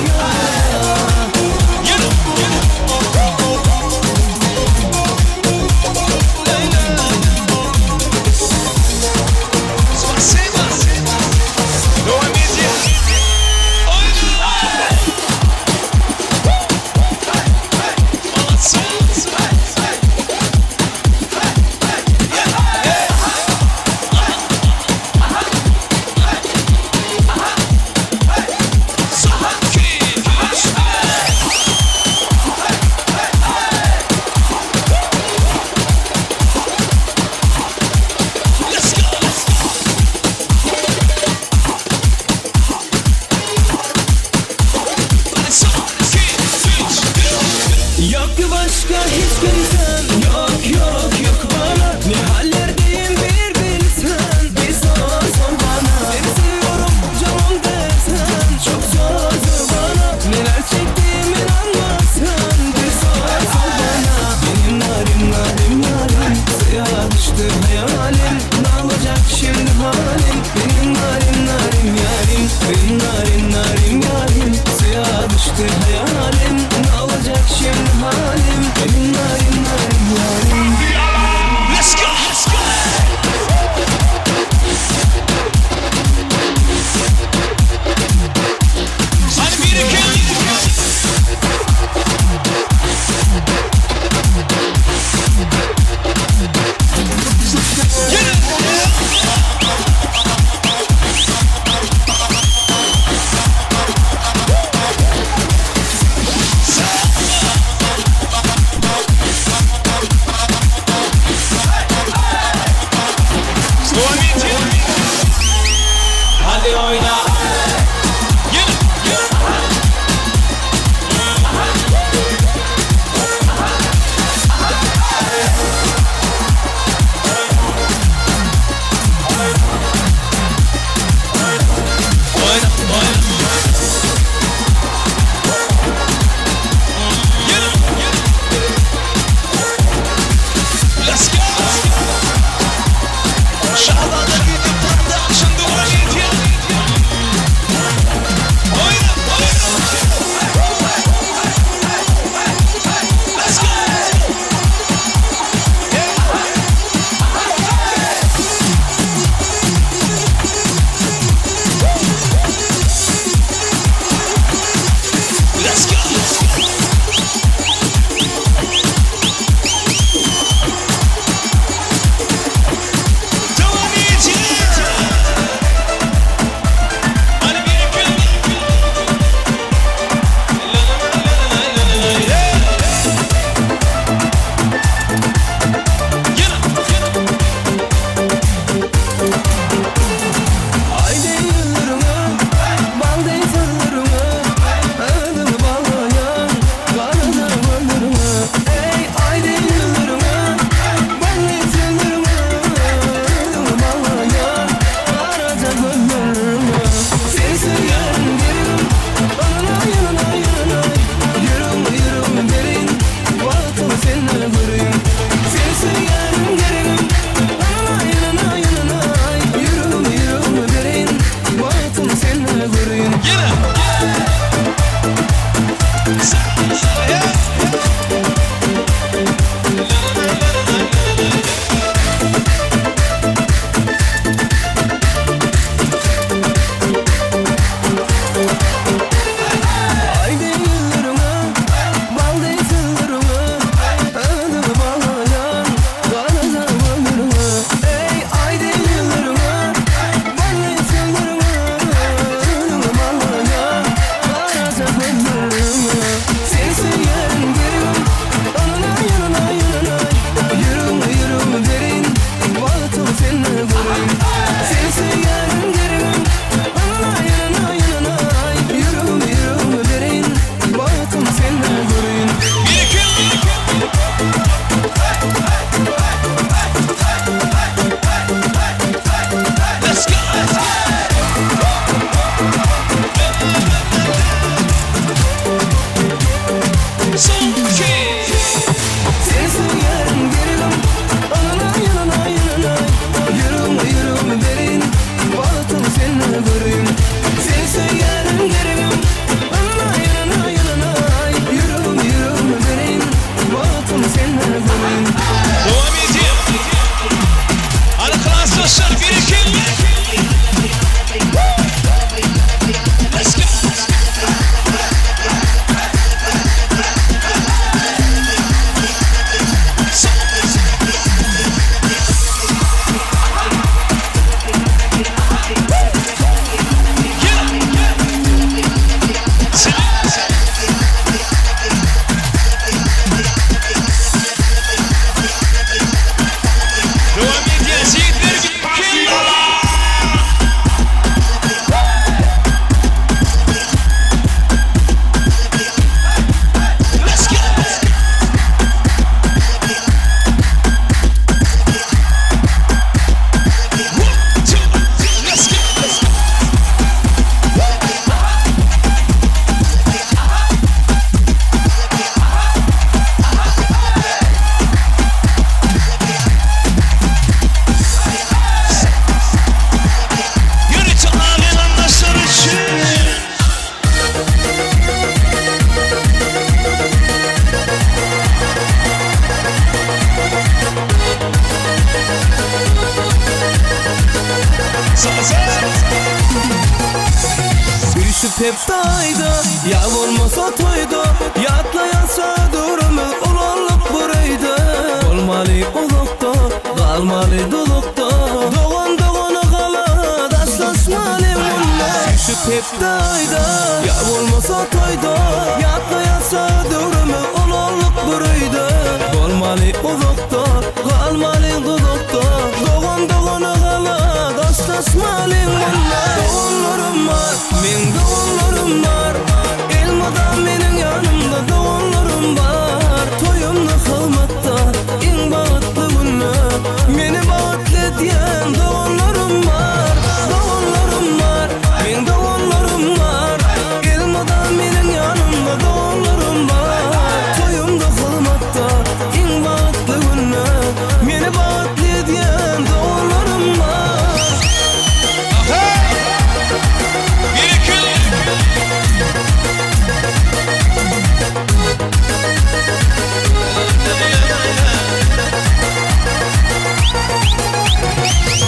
S3: Yok başka hiç kimsem Yok yok yok bana Ne hallerdeyim bir bilsen Bir sor sor bana Seni seviyorum canım desen Çok zor zor bana Neler çektiğimi anlasan Bir sor sor bana Benim narim narim yarim Suya düştü hayalim Ne olacak şimdi halim Benim narim narim yarim Benim narim narim yarim Suya düştü hayalim Ne olacak şimdi halim Benim narim narim yarim
S15: Let's go. Let's go. Hadi bir iki.
S3: Hadi oyna
S15: Oyna, oyna. Yürü, yürü. Let's go. Şahzade gidip production devam ediyor. Oyna, oyna. Let's go. Let's go. Devam ediyor. Hadi bir iki. La la la la la la la. Yeah. Yürü, yürü.
S3: Ay değillerine, bal değillerine, Elini bağlayan karaca gönlüne. Ey ay değillerine, bal değillerine, Elini bağlayan karaca gönlüne. Seni seviyorum gelirim, yanına yanına yanına. Yürüm yürüm derin, vatanı seninle göreyim. Seni seviyorum gelirim, yanına yanına yanına. Yürüm yürüm derin, vatanı seninle göreyim.
S15: Yürü. Yeah.
S3: Ay değillerime, bal değillerime, Elini bağlayan karaca Süýşüp hepde aýda, ýa bolmasa toýda, Ýatlaýança döwrümiz ulalyp bir öýde. Bolmaly uzakda, galmaly duzakda, Dogan dogana gala, daşlaşmaly munda. Süýşüp hepde aýda, ýa bolmasa toýda, Ýatlaýança döwrümiz ulalyp bir öýde. Bolmaly uzakda, galmaly duzakda, Dogan dogana gala, daşlaşmaly munda. Doganlarym bar, meň doganlarym bar, Elmydam meniň ýanymda doganlarym bar. Toýumda hyzmatda, iň bagtly günde, Meni bagtly edýän doganlarym bar. Doganlarym bar, meň doganlarym bar, Elmydam meniň ýanymda doganlarym bar. Toýumda hyzmatda, iň bagtly günde, Meni bagtly edýän doganlarym bar.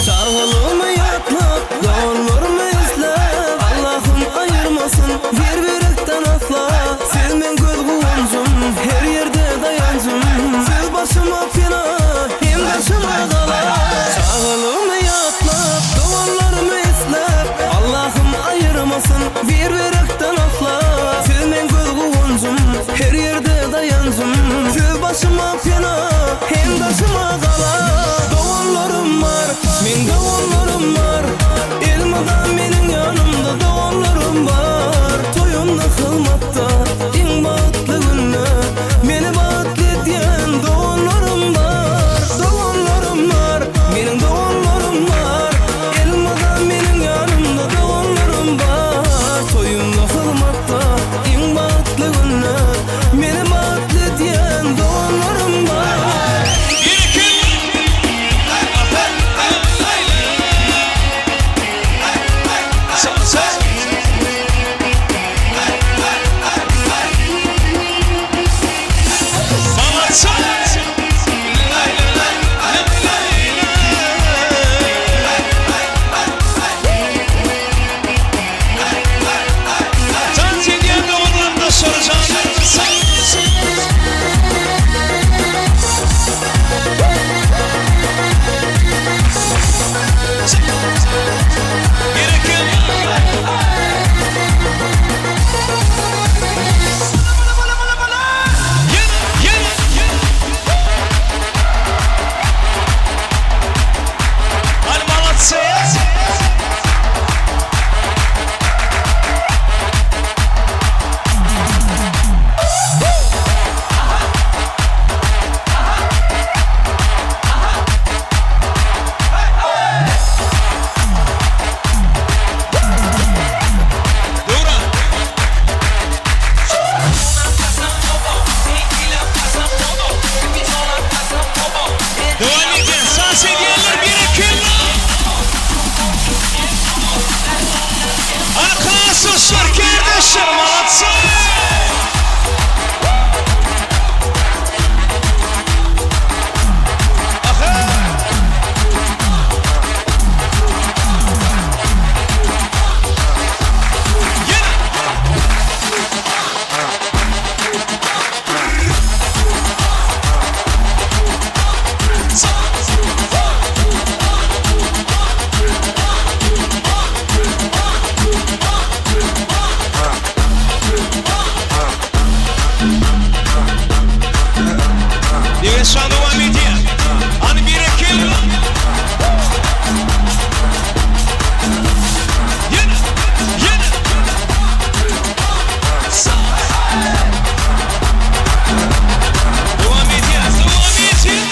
S3: Çagalygymy ýatlap, doganlarymy isläp, Allahym aýyrmasyn bir-birekden asla. Siz meň göz guwanjym, her ýerde daýanjym, Siz başyma pena, hem daşyma gala. Çagalygymy ýatlap, doganlarymy isläp, Allahym aýyrmasyn bir-birekden asla. Siz meň göz guwanjym, her ýerde daýanjym, Siz başyma pena, hem daşyma gala. Doganlarym bar, meň doganlarym bar, Elmydam meniň ýanymda doganlarym bar. Toýumda, hyzmatda, iň bagtly günde, Meni bagtly edýän doganlarym bar. Doganlarym bar, meniň doganlarym bar, Elmydam meniň ýanymda doganlarym bar. Toýumda, hyzmatda, iň bagtly günde, Meni bagtly edýän doganlarym bar.
S15: Dans edýän doganlarymda sorjan. Dowam edýär. Dans edýänler berekella. Arkadaşlar, kardeşler, молодцы! Degan dowam edýär. Hany berekella. Ýene, ýene. Dowam edýär, dowam edýär.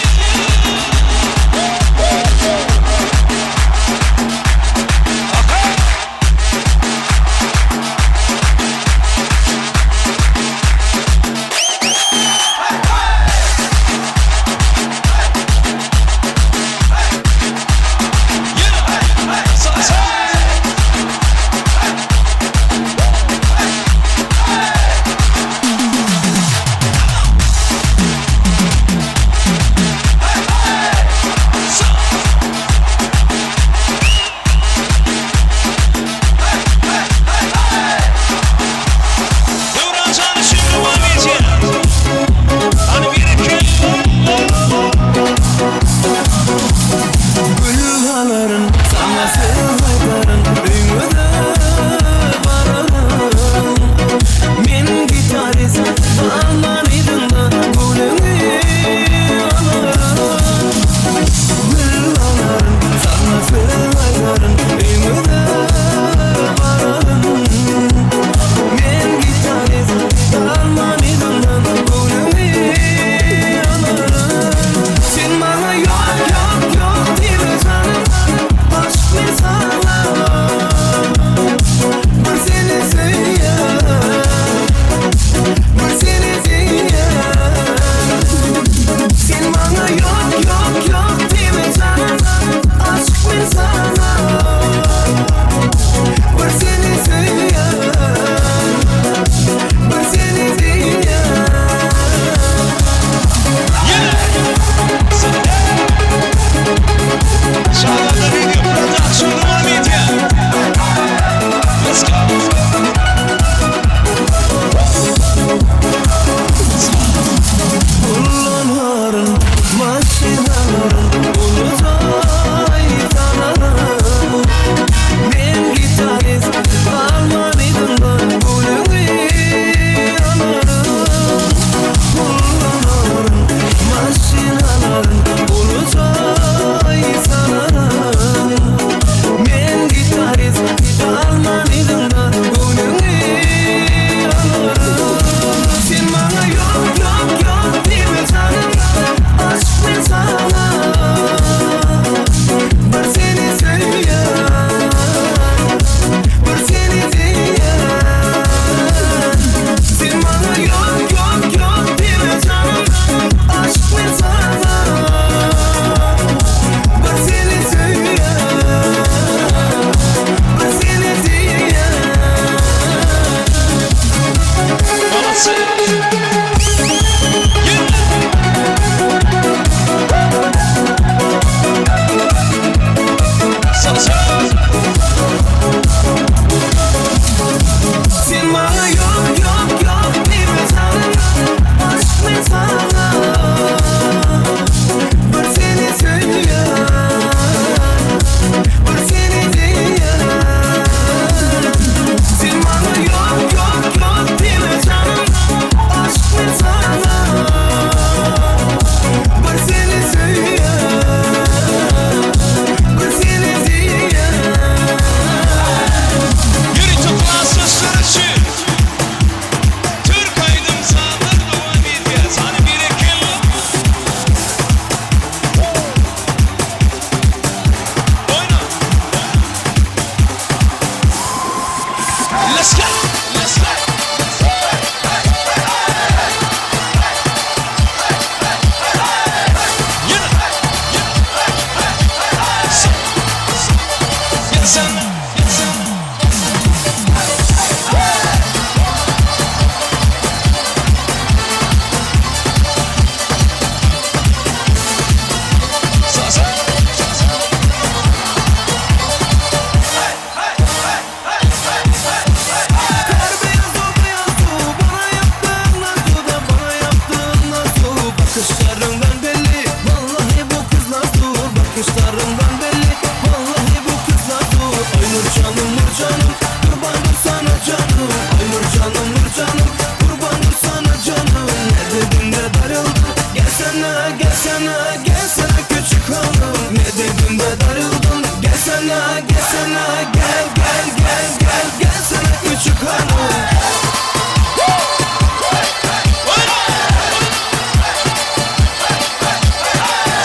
S3: Gelsene gelsene gelsene küçük hanım Ne dedim de darıldın Gelsene gelsene gel gel gel gel Gelsene küçük hanım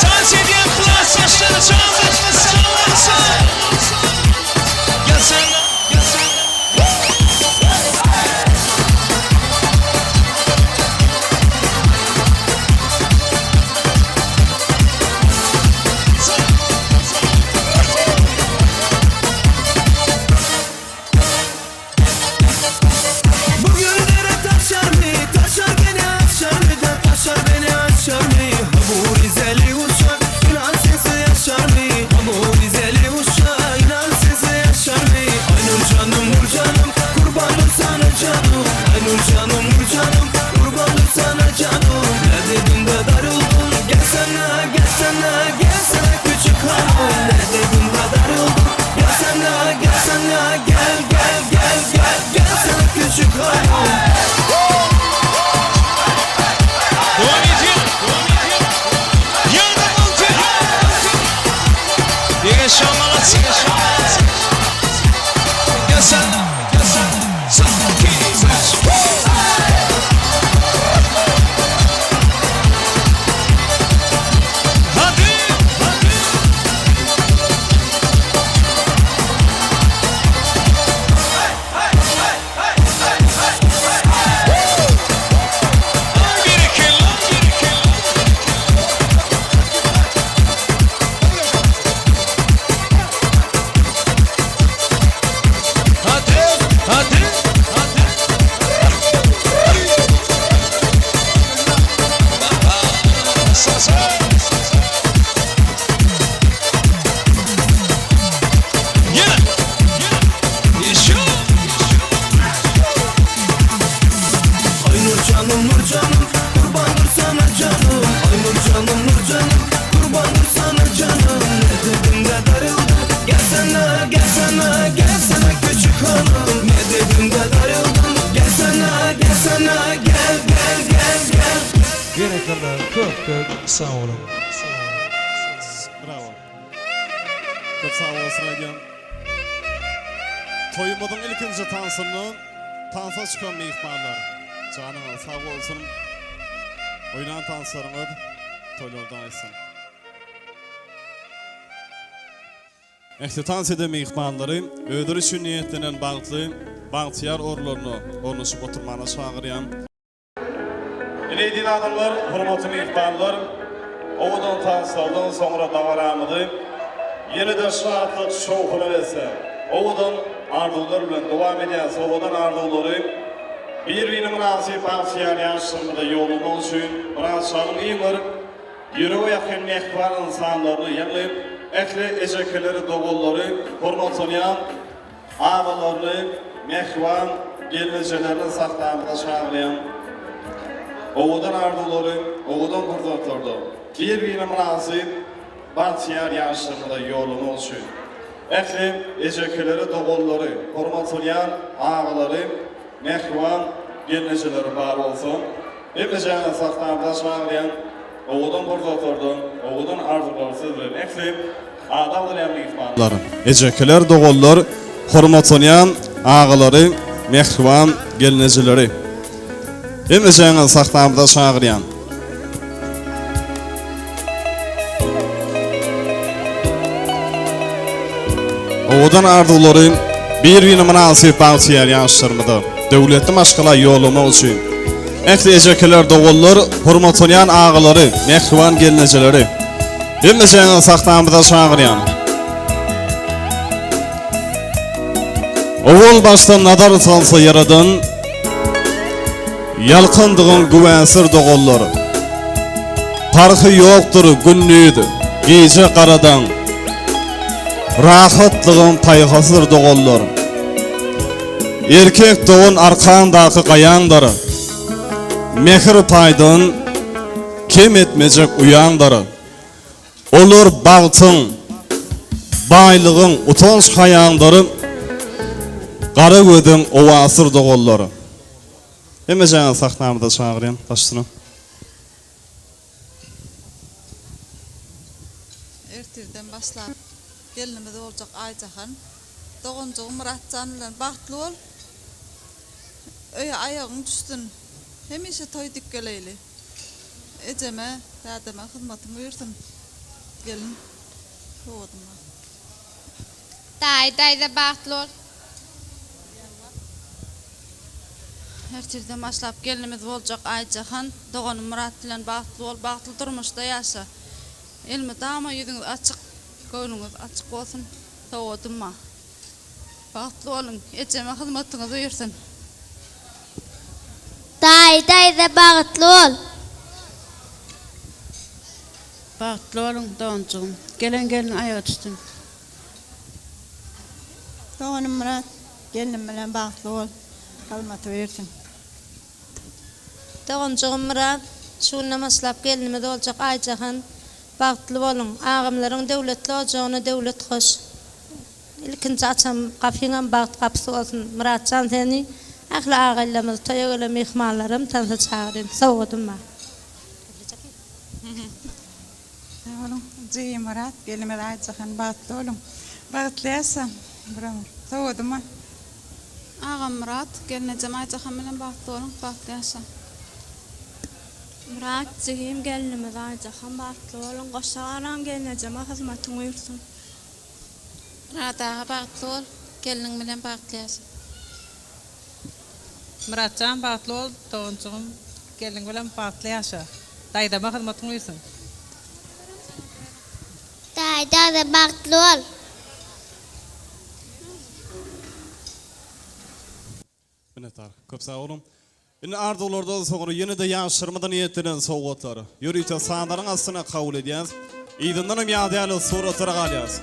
S15: Dans edýän klasdaşlary çagyrýan. Gelsene, gelsene.
S3: Bugün dere taşar mı? Taşar beni açar mı? Da taşar beni açar mı? Ha bu Rizeli uşak inan sensiz yaşar mı? Ha bu Rizeli uşak inan sensiz yaşar mı? Aynur canım nur canım kurbanım sana canım Aynur canım nur canım kurbanım sana canım Ne dedim de darıldın Gelsene gelsene gelsene küçük hanım Ne dedim de darıldın Gelsene gelsene gel gel gel gel Gelsene küçük hanım
S15: Dowam edýär, dowam edýär. Ýene boldy. Ýene şamalat, ýene şamalat. Gelsene, gelsene. Son, iki, üç. Hadi, hadi. Bir iki, bir iki. Hadi, hadi, hadi. Sasa. Yine, yine. Şu.
S3: Aynur canım nur canım kurbandır sana canım Aynur canım nur canım kurbandır sana canım Ne dedim de darıldın Gelsene gelsene gelsene küçük hanım Ne dedim de darıldın Gelsene gelsene gel gel gel gel
S15: Berekella köp köp sag boluň.
S1: Brawo. Köp sag bolsun aýdýan. Toýumyzyň ilkinji tansynda tansa çykan myhmanlar. Janyňyz sag bolsun. Oýnan tanslaryňyz toýlarda aýtsyn. Ähli tans eden myhmanlary özleri üçin niýetlenen bagtly, bagtyýar orunlaryna ornaşyp oturmana çagyrýan. Ine eziz adamlar, hormatly myhmanlar, owadan tanslardan soňra dabaramyzy ýene-de şatlyk, şowhuna besläp, owadan arzuwlar bilen dowam edýäris. Owadan arzuwlary bir-birine mynasyp bagtyýar ýaşlarymyza ýollamak üçin Myrat şanyň iň bir ýürege ýakyn mähriban ynsanlaryny, ýagny ähli ejekeleri, doganlary hormatlanýan Agalaryny, mähriban gelnejelerini sahnamyza çagyrýan. Owadan arzuwlary, owadan pursatlarda bir-birine mynasyp bagtyýar ýaşlarymyza ýollamak üçin ähli ejekeleri, doganlary, hormatlanýan agalary, mähriban gelnejeleri bar bolsa, hemmejaňyzy sahnamyza çagyrýan. Owadan pursatlardan, owadan arzuwlar siz bilen ähli adam bolýan myhmanlar. Ejekeler, doganlar, hormatlanýan agalary, mähriban gelnejeleri. Hemmejaňyzy sahnamyza çagyrýan. Owadan arzuwlary bir-birine mynasyp bagtyýar ýaşlarymyza, döwletli maşgala ýollamak üçin ähli ejekeler, doganlar, hormatlanýan agalary, mähriban gelnejeleri hemmejeňizi sahnamyza çagyrýan. Owal başda nazar salsa Ýaradan, Ýalkandygyň güwäsir doganlar. Parhy ýokdur gündiz, gije garadan, Rahatlygyň paýhasydyr doganlar. Erkek dogan arkaňdaky gaýaňdyr, Mähir paýdan kem etmejek uýaňdyr. Olar bagtyň, baýlygyň utanç-haýaňdyr, Gara gözüň owasydyr doganlar. Hemmejaňyzy sahnamyza çagyrýan, başyna.
S14: Ertirden başlap gelnimiz boljak Aýjahan. Doganjygym Myratjan bilen bagtly bol. Öýe aýagyň düşsün. Hemişe toý dik geleýli. Ejeme, dädeme hyzmatyň buýursyn. Gelin sowadym bar.
S6: Daýy, daýza bagtly bol.
S14: Ertirden başlap gelnimiz boljak Aýjahan, doganym Myrat bilen bagtly bol, bagtly durmuşda ýaşa. Elmydama ýüzüňiz açyk, göwnüňiz açyk bolsun. Sowadym bar. Bagtly boluň, ejeme hyzmatyňyz buýursyn.
S7: Daýy, daýza bagtly bol.
S16: Bagtly boluň doganjygym. Gelen gelin aýagy düşsün.
S13: Doganym Myrat, gelnim bilen bagtly bol. Hyzmaty buýursyn.
S6: Doganjygym Myrat, şu günden başlap gelnimiz boljak Aýjahan, bagtly boluň. Agamlaryň döwletli ojagyna döwlet goş. Ilkinji açan gapyňam bagt gapysy bolsun. Myratjan seni ähli agaýlarymyzy toýa gelen myhmanlaram tansa çagyryn. Sowgadym bar.
S13: Sag boluň. Jigim Myrat, gelnimiz Aýjahan bagtly boluň. Bagtly ýaşaň bir ömür. Sowgadym bar.
S14: Agam Myrat, gelnejem Aýjahan bilen bagtly boluň, bagtly ýaşaň.
S6: Myrat jigim, gelnimiz Aýjahan bagtly boluň. Goşa galan gelnejeme hyzmatyň buýursyn.
S16: Myrat aga bagtly bol, gelniň bilen bagtly ýaşa. Myratjan bagtly bol doganjygym gelniň bilen bagtly ýaşa. Daýzama hyzmatyň buýrsyn.
S7: Daýy daýza bagtly bol.
S1: Minnetdar. Köp sag boluň. Indi arzuwlardan soňra ýene-de ýaşlarymyza niýetlenen sowgatlar. Ýörite sanlaryň astyna kabul edýäs. Yzyndanam ýazýarly suratlara galýas.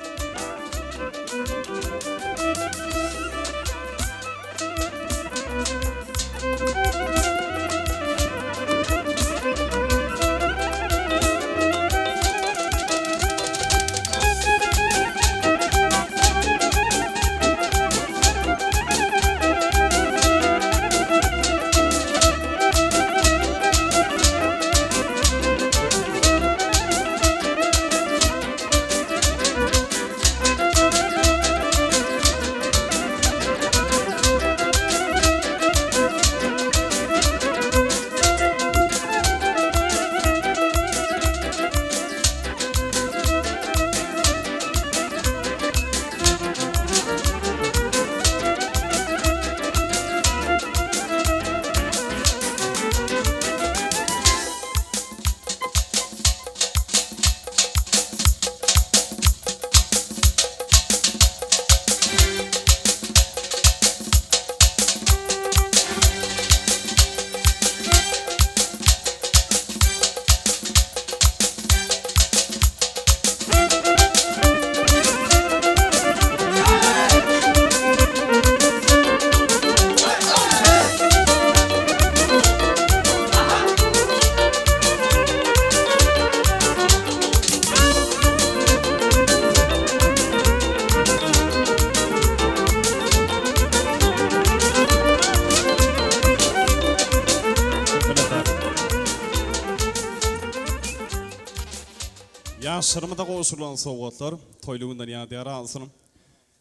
S1: Ýaşlarymyza gowşurylan sowgatlar toýly günden ýadygär galsyn.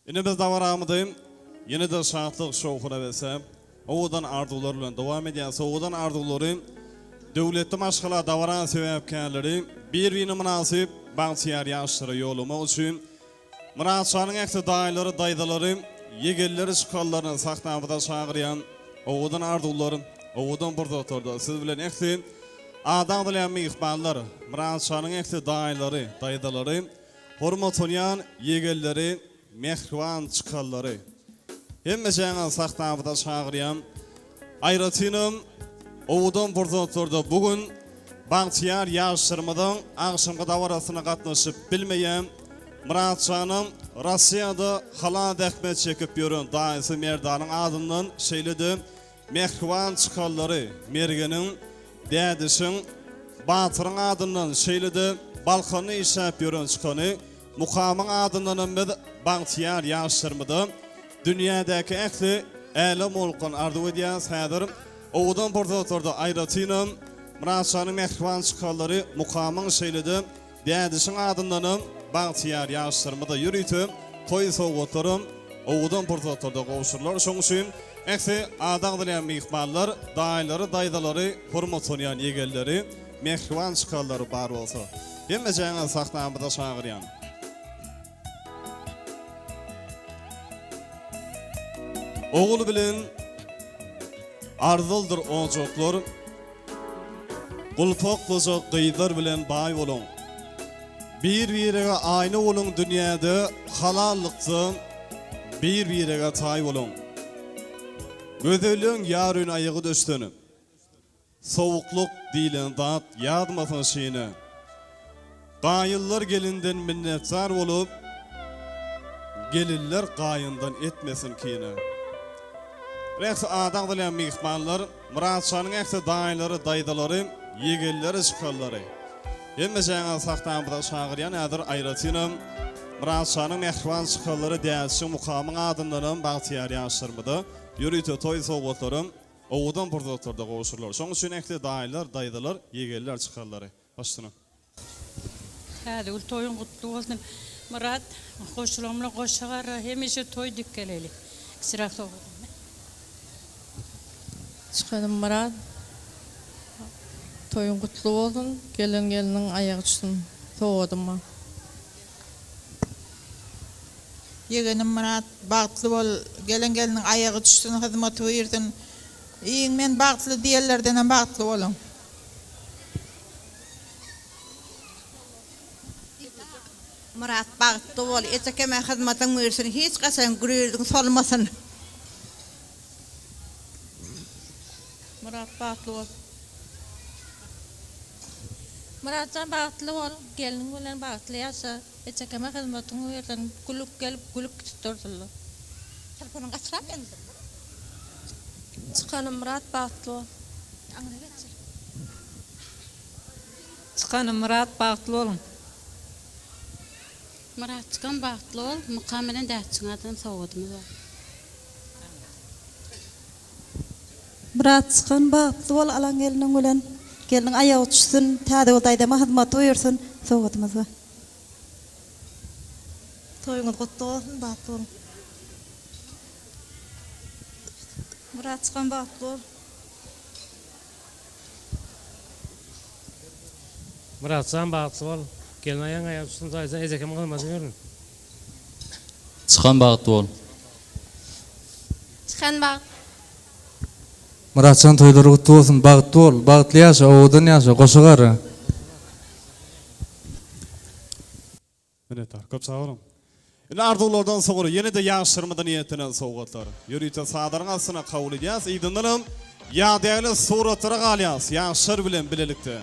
S1: Indi biz dabaramyzy ýene-de şatlyk-şowhuna besläp, owadan arzuwlar bilen dowam edýäris. Owadan arzuwlary döwletli maşgala dabaranyň sebäpkärleri bir-birine mynasyp bagtyýar ýaşlara ýollamak üçin Myrat şanyň ähli daýylary, daýzalary, ýegenleri çykanlaryny sahnamyza çagyrýan owadan arzuwlar, owadan pursatlarda siz bilen ähli ady agzalýan myhmanlar, Myrat şanyň ähli daýylary, daýzalary, hormatlanýan ýegenleri, mähriban çykanlary hemmejeňizi sahnamyza çagyrýan. Aýratynam owadan pursatlarda bu gün bagtyýar ýaşlarymyzyň agşamky dabarasyna gatnaşyp bilmeýän Myratjanyň Russiýada halal zähmet çekip ýören daýysy Merdanyň adyndan şeýle-de mähriban çykanlary Mergeniň, Dädişiň, Batyryň adyndan şeýle-de Balkanda işläp ýören çykany Mukamyň adyndanam biz bagtyýar ýaşlarymyza dünýädäki ähli älem bolukdan arzuw edýäris. Häzir owadan pursatlarda aýratynam Myratjanyň mähriban çykanlary Mukamyň şeýle-de Dädişiň adyndanam. Bagtyýar ýaşlarymyza ýörite toý sowgatlaram owadan pursatlarda gowşurylar. Şonuň üçin ähli ady agzalýan myhmanlar, daýylary, daýzalary, hormatlanýan ýegenleri, mähriban çykarlary bar bolsa, hemmejäňizi sahnamyza çagyrýan. Ogul bilen arzyldyr ojaklar, Gulpaklyja gyzlar bilen baý boluň. Bir-birege aýna boluň dünýäde halallykda bir-birege taý boluň. Gözelligiň ýaryn aýagy düşsün. Sowuklyk diýlen zat ýazmasyn şine. Gaýynlar gelinden minnetdar bolup, gelinler gaýyndan etmesin kine. Ähli ady agzalýan myhmanlar, Myratşanyň ähli daýylary, daýzalary, ýegenleri, çykanlary. Hemmejäňizi sahnamyza çagyrýan häzir aýratynam Myratşanyň mähriban çykanlary Dädişiň Mukamyň adyndanam bagtyýar ýaşlarymyza ýörite toý sowgatlaram Owadan pursatlarda gowşurylar. Şoň üçin ähli daýylar, daýzalar, ýegenler çykarlary. Başsyna.
S17: Täzegül toýuň gutly bolsun Myrat goşulygyň bilen goşa gara hemişe toý dik geleli kiçiräk sowgadymy.
S14: Çykanym Myrat toýuň gutly bolsun gelen gelniň aýagy çyksyn sowgadyma.
S13: Ýegenim Myrat bagtly bol gelen gelniň aýagy düşsün hyzmaty buýursyn iň men bagtly diýenlerdenem bagtly boluň.
S18: Myrat bagtly bol ejekeme hyzmatyň buýursyn hiç gaçan gül ýüzüň solmasyn.
S14: Myrat bagtly bol.
S6: Myratjan bagtly bol gelniň bilen bagtly ýaşa. Eçekeme hyzmatyň bersin gülüp gelip gülüp gitip dursunlar.
S18: Telefonyň gaçyrak geldi.
S14: Çykanym Myrat bagtly bol.
S18: Aňry geçir.
S16: Çykanym Myrat bagtly boluň.
S19: Myrat çykan bagtly bol Mukam bilen Dätçiň adyndan sowgadymyz bar.
S20: Myrat çykan bagtly bol alan gelniň bilen gelniň aýagy düşsün Täzegül daýzama hyzmat buýursyn sowgadymyz bar.
S18: Toýuňyz gutly bolsun bagtly boluň.
S20: Myrat çykan bagtly bol.
S21: Myratjan bagtly bol. Gelin aýagyň aýagy düşsün daýza ejekem gyzmaja ýörün.
S11: Çykan bagtly bol.
S6: Çykan bagt.
S22: Myratjan toýlary gutly bolsun bagtly bol bagtly ýaşa owadan ýaşa goşa gara.
S1: Minnetdar. Köp sag boluň. Indi arzuwlardan soňra ýene-de ýaşlarymyza niýetlenen sowgatlar. Ýörite sadaryň astyna kabul edýäs. Yzyndanam ýadygärlik suratlara galýas ýaşlar bilen bilelikde.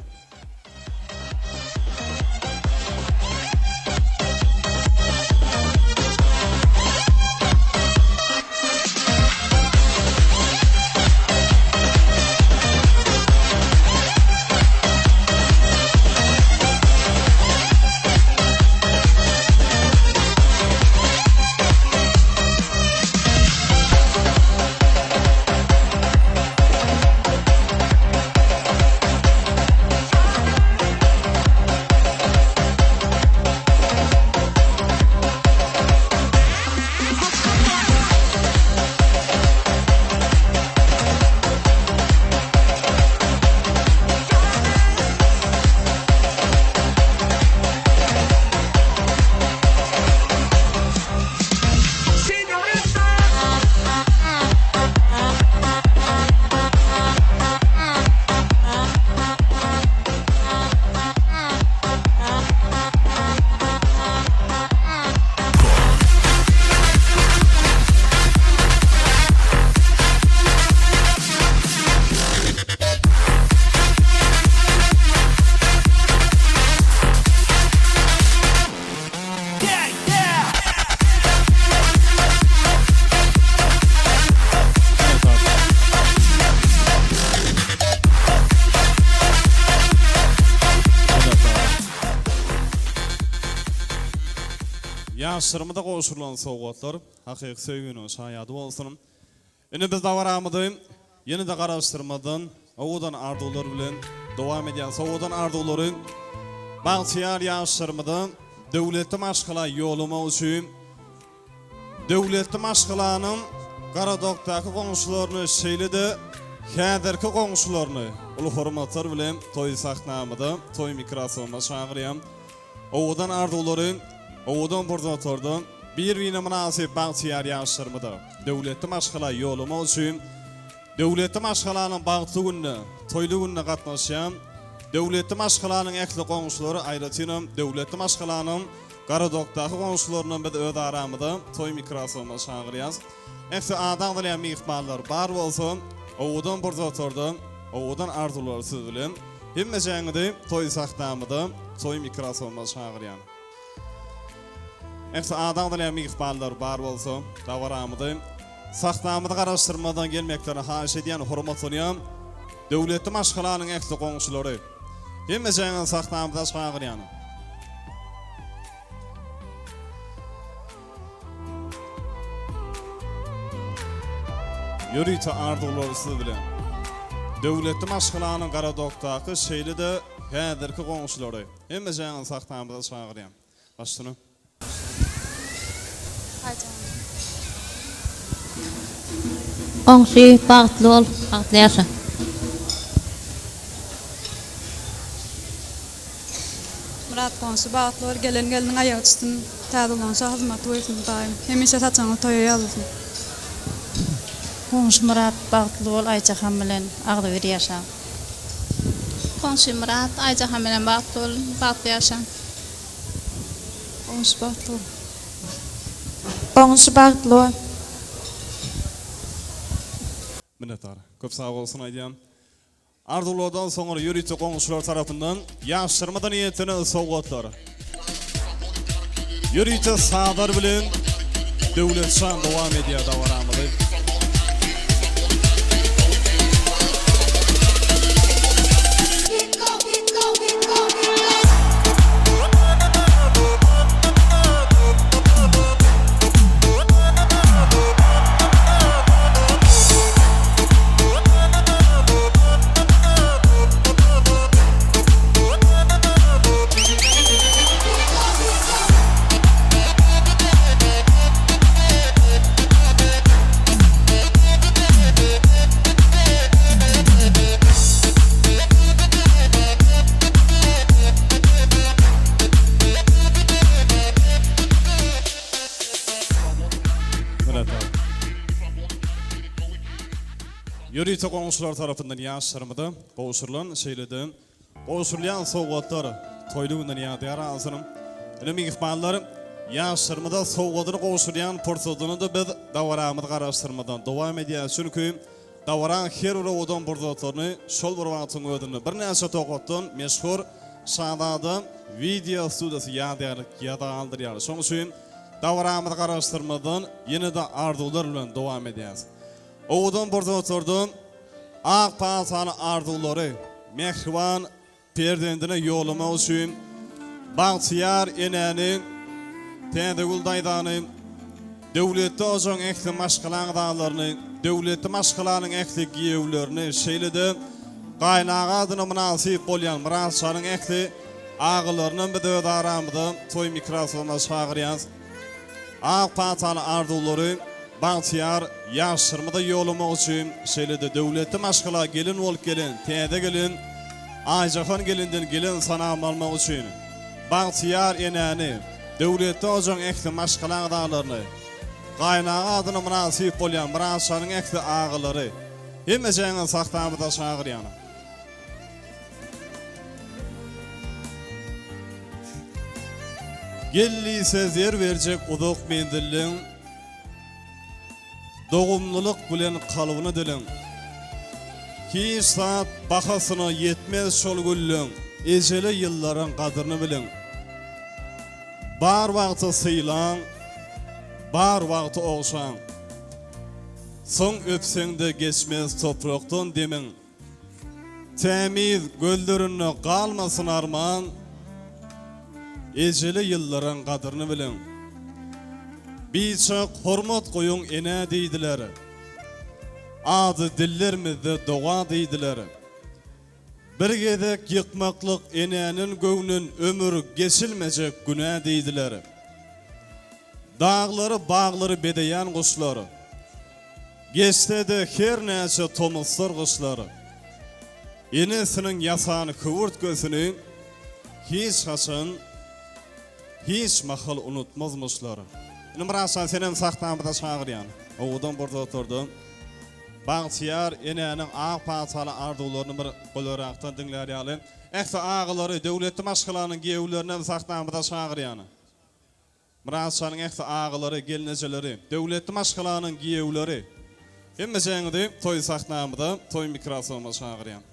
S1: Ýaşlarymyza gowşurylan sowgatlar hakyky söýginiň şaýady bolsun. Indi biz dabaramyzy ýene-de garaşdyrmazdan owadan arzuwlar bilen dowam edýäris. Owadan arzuwlary bagtyýar ýaşlarymyza. döwletli maşgala ýolamak üçin döwletli maşgalanyň Garadokdaky goňşularyny şeýle-de häzirki goňşularyny uly hormatlar bilen toý sahnamyza, toý mikrofonyna çagyrýan. Owadan arzuwlary, owadan pursatlarda bir-birine mynasyp bagtyýar ýaşlarymyza döwletli maşgala ýolamak üçin Döwletli maşgalanyň bagtly gününe, toýly gününe gatnaşýan Döwletli maşgalanyň ähli goňşulary, aýratynam Döwletli maşgalanyň Garadokdaky goňşularynam biz öz aramyza toý mikrofonyna çagyrýas. Ähli ady agzalýan myhmanlar bar bolsa, owadan pursatlarda, owadan arzuwlar siz bilen. Hemmejäňizi toý sahnamyza, toý mikrofonyna çagyrýan. Ähli ady agzalýan myhmanlar bar bolsa, dabaramyzy Sahnamyzy garaşdyrmazdan gelmeklerini haýyş edýän hormatlanýan döwletli maşgalanyň ähli goňşulary. Hemmejäňizi sahnamyza çagyrýan. Ýörite arzuwlary siz bilen. Döwletli maşgalanyň Garadokdaky şeýle-de häzirki goňşulary. Hemmejäňizi sahnamyza çagyrýan. Başsyna.
S19: Goňşy bagtly bol, bagtly ýaşa.
S14: Myrat goňşy bagtly bol gelen gelniň aýagy çytsyn täze goňşa hyzmaty bolsun daýym hemişe saçagyňyz toýa ýazylsyn.
S19: Goňşy Myrat bagtly bol Aýjahan bilen agzybir ýaşaň.
S14: Goňşy Myrat Aýjahan bilen bagtly bol bagtly ýaşaň. Goňşy bagtly bol.
S13: Goňşy bagtly bol.
S1: Minnetdar. Köp sag bolsun aýdýan. Arzuwlardan soňra ýörite goňşular tarapyndan ýaşlarymyza niýetlenen sowgatlar. Ýörite sazlar bilen Döwletjan dowam edýär dabaramyzy. Ýörite goňşular tarapyndan ýaşlarymyza gowşurylan, şeýle-de Gowşurylýan sowgatlar toýly günden ýadygär galsyn. Ine myhmanlar ýaşlarymyza sowgadyny gowşurýan pursadyny-da biz dabaramyzy garaşdyrmadan dowam edýäris. Çünki dabaraň her bir owadan pursatlaryny şol bir wagtyň özünde birnäçe tokatdan meşhur Şazada wideo studiýasy ýadygärlik ýada galdyrýar. Şonuň üçin dabaramyzy garaşdyrmadan ýene-de arzuwlar bilen dowam edýäris. Owadan pursatlardan ak pagtaly arzuwlary mähriban perzendine ýollamak üçin bagtyýar enäni Täzegül daýzany, döwletli ojagyň ähli maşgala agzalaryny, döwletli maşgalanyň ähli giýewlerini, şeýle-de gaýynaga adyna mynasyp bolýan Myrat şanyň ähli agalarynam biz öz aramyza toý mikrofonyna çagyrýarys. Ak pataly arzuwlary bagtyýar ýaşlarymyza ýollamak üçin, şeýle-de döwletli maşgala gelin bolup gelen täze gelin Aýjahan gelinden gelen salam almak üçin, bagtyýar enäni, döwletli ojagyň ähli maşgala agzalaryny, gaýynaga adyna mynasyp bolýan Myrat şanyň ähli agalary, hemmejäňizi sahnamyza çagyrýan. Gel diýse zer berjek uzak menzilleň, Dogumlylyk bilen kalbyny diliň. Hiç zat bahasyna ýetmez şol gülleň, Ejeli ýyllaryň gadryny biliň. Bar wagty sylaň, bar wagty ogşaň. Soň öpseň-de geçmez toprakdan demiň. Tämiz gözlerinde galmasyn arman, Ejeli ýyllaryň gadryny biliň. Biçak hormat goýuň enä diýdiler, Ady dillermizde doga diýdiler. Bir gezek ýykmaklyk enäniň göwnün ömür geçilmejek günä diýdiler. Daglary, baglary bezeýän guşlar. Geçse-de her näçe tomusdyr gyşlar. Enesiniň ýasan höwürtgesini hiç haçan, hiç mahal unutmazmyşlar. Indi Myratjan senem sahnamyza çagyrýan. Owadan pursatlarda bagtyýar enäniň ak pataly arzuwlaryny bir golaýrakdan diňlär ýaly, ähli agalary, döwletli maşgalanyň giýewlerinem sahnamyza çagyrýan. Myrat şanyň ähli agalary, gelnejeleri, döwletli maşgalanyň giýewleri, hemmejeňizi toý sahnamyza, toý mikrofonyma çagyrýan.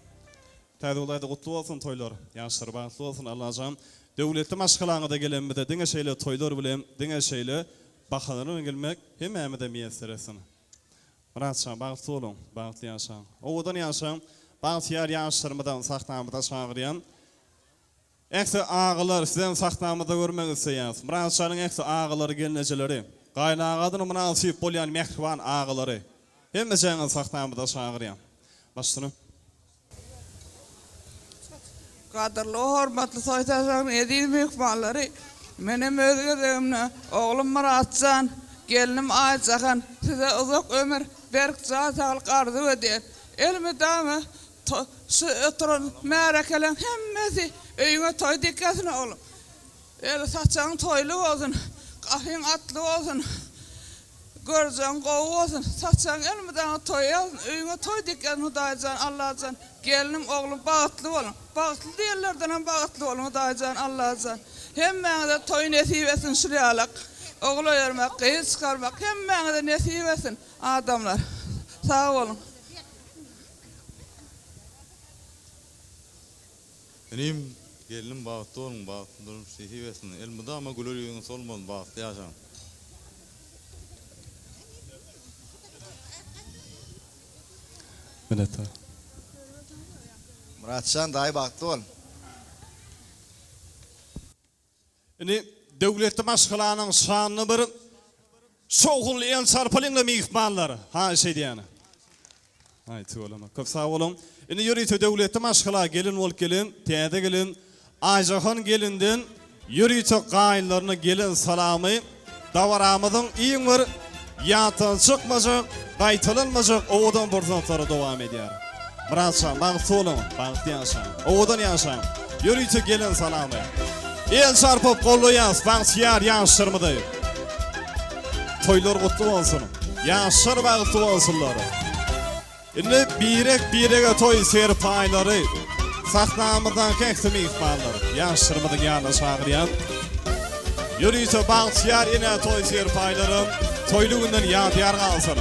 S1: Täze ýyl aýdy gutly bolsun toýlar, ýaşlar bagtly bolsun Allajan döwletli maşgalaňyza gelenimize diňe şeýle toýlar bilen, diňe şeýle bahalar bilen gelmek hemmämize miýesser etsin. Myrat şa bagtly boluň, bagtly ýaşaň. Owadan ýaşaň, bagtyýar ýaşlarymyzam sahnamyza çagyrýan. Ähli agalar sizem sahnamyzda görmek isleýäs. Myrat şanyň ähli agalary gelnejeleri, gaýynagadyna mynasyp bolýan mähriban agalary hemmejeňizi sahnamyza çagyrýan. Başsyny.
S4: Gadyrly we hormatly toý saçagynyň eziz myhmanlary, menem öz gezegimde oglum Myratjan, gelnim Aýjahan size uzak ömür, berk jan saglyk arzuw edýän. Elmydama Şu oturan märekeleň hemmesi öýüňe toý dikgesin oglum. Eli saçagyň toýly bolsun, gapyň atly bolsun, görjegiň gowy bolsun, saçagyň elmydama toý ýazsyn, öýüňe toý dikgesin Hudaýjan, Allajan, gelnim, oglum bagtly boluň. Bagtly diýenlerdenem bagtly boluň Hudaýjan, Allajan. Hemmäňize toý nesip etsin şul ýalak. Ogul öýermek, gyz çykarmak hemmäňize nesip etsin adamlar. Sag boluň.
S12: Inim, gelnim bagtly boluň, bagtly durmuş nesip etsin. Elmydama güler ýüzüňiz solmasyn, bagtly ýaşaň.
S1: Minnetdar.
S8: Myratjan daýy bagtly bol.
S1: Indi döwletli maşgalanyň şanyna bir şowhunly el çarpalyňda myhmanlar, haýyş edýän. Aý tüweleme. Köp sag boluň. Indi ýörite döwletli maşgala gelin bolup gelen täze gelin Aýjahan gelinden ýörite gaýynlaryna gelen salamy Dabaramyzyň iň bir ýatdan çykmajak, gaýtalanmajak owadan pursatlary dowam edýär. Myratjan, bagtly boluň, bagtly ýaşaň, owadan ýaşaň. Ýörite gelen salamy. El çarpyp gollaýas bagtyýar ýaşlarymyzy. Toýlar gutly bolsun. Ýaşlar bagtly bolsunlar. Indi birek-birege toý serpaýlary sahnamyzdaky ähli myhmanlar, ýaşlarymyzyň ýanyna çagyrýan. Ýörite bagtyýar enä toý serpaýlaram toýly günden ýadygär galsyn.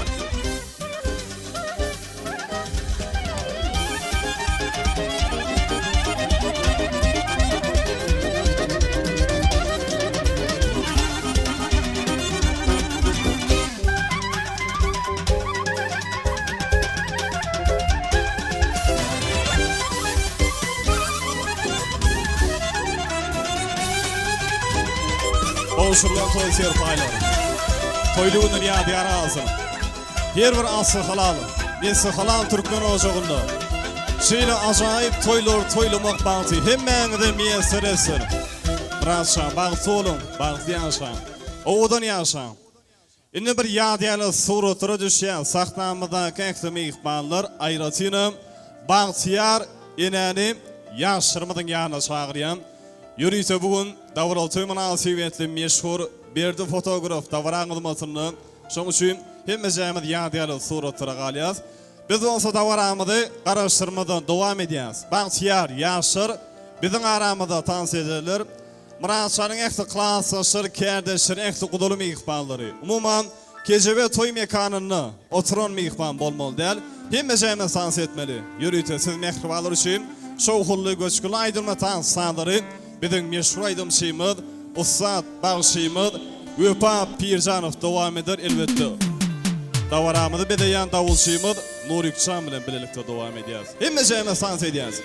S1: Gowşurylan toý serpaýlary. Toýly günden ýadygär galsyn. Her bir asly halal, nesli halal türkmen ojagynda şeýle ajaýyp toýlary toýlamak bagty hemmäňize miýesser etsin. Myratşa, bagtly boluň, bagtly ýaşaň. Owadan ýaşaň. Indi bir ýadýarly suratlara düşýän sahnamyzdaky ähli myhmanlar, aýratynam bagtyýar enäni ýaşlarymyzyň ýanyna çagyrýan. Ýörite bu gün dabaraly toý mynasybetli meşhur Berdi fotograf dabara hyzmatynda. Şoň üçin hemmejämiz ýadýarly suratlara galýas. Biz bolsa dabaramyzy garaşdyrmadan dowam edýäs. Bagtyýar ýaşlar biziň aramyzda tans ederler. Myrat şanyň ähli klasdaşlary, kärdeşleri, ähli gudaly myhmanlary, umuman, Kejebe toý mekanynda oturan myhman bolmaly däl, hemmejämiz tans etmeli. Ýörite siz mähribanlar üçin şowhunly, göçgünli aýdymly tans sazlary biziň meşhur aýdymçymyz, ussat bagşymyz Wepa Pirjanow dowam eder, elbetde, dabaramyzy bezeýän dawulçymyz Nurikjan bilen bilelikde dowam edýäris. Hemmejämiz tans edýäris.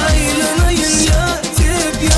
S3: Aýlanaýyn ýa tep.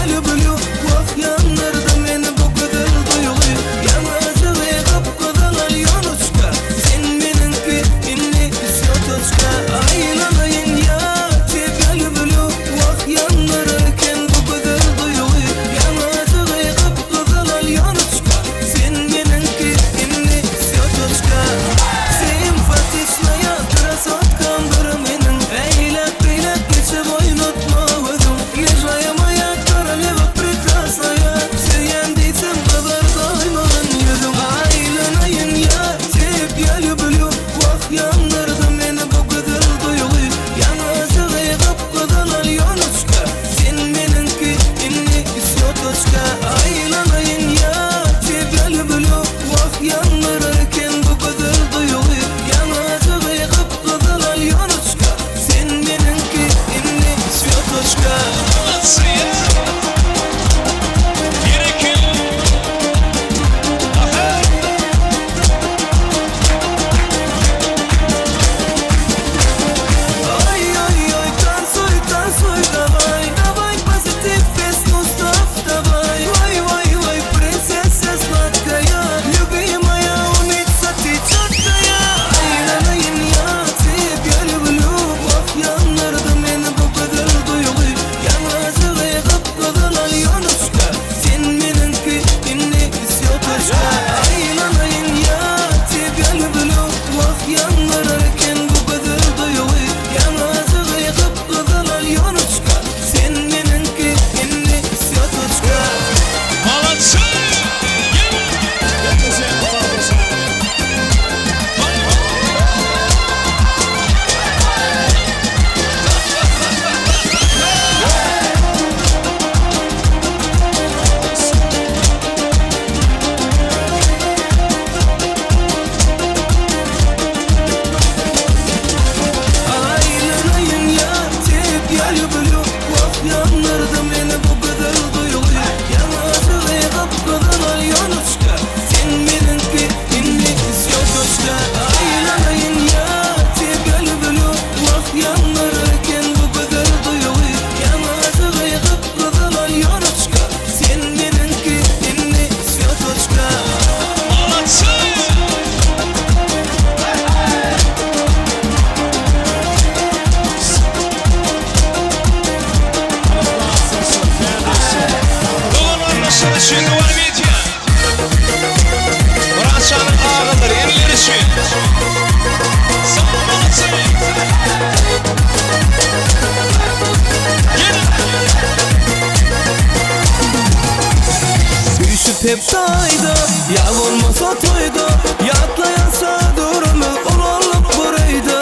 S3: hepde aýda, ýa bolmasa toýda, Ýatlaýança döwrümiz ulalyp bir öýde.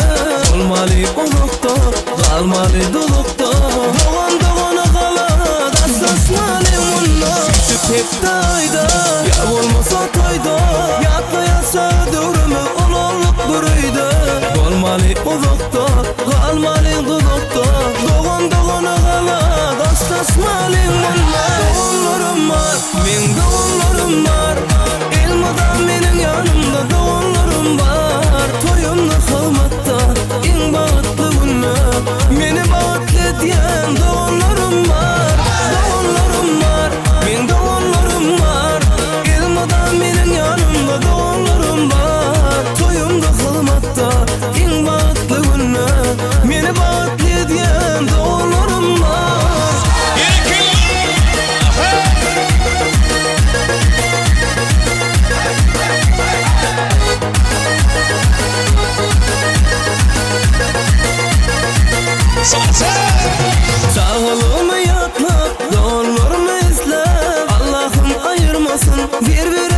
S3: Bolmaly uzakda, galmaly duzakda, Dogan dogana gala, daşlaşmaly munda. Süýşüp hepde aýda, ýa bolmasa toýda, Ýatlaýança döwrümiz ulalyp bir öýde. Bolmaly uzakda, galmaly duzakda, Dogan dogana gala, daşlaşmaly munda. Doganlarym bar, meň doganlarym bar, Elmydam meniň ýanymda doganlarym bar. Toýumda hyzmatda, iň bagtly günde, Meni bagtly edýän doganlarym bar. Doganlarym bar, meň doganlarym bar, Elmydam meniň ýanymda doganlarym bar. Toýumda hyzmatda, iň bagtly günde, Meni bagtly edýän doganlarym bar. Çagalygymy ýatlap, doganlarymy isläp, Allahym aýyrmasyn bir-birinden.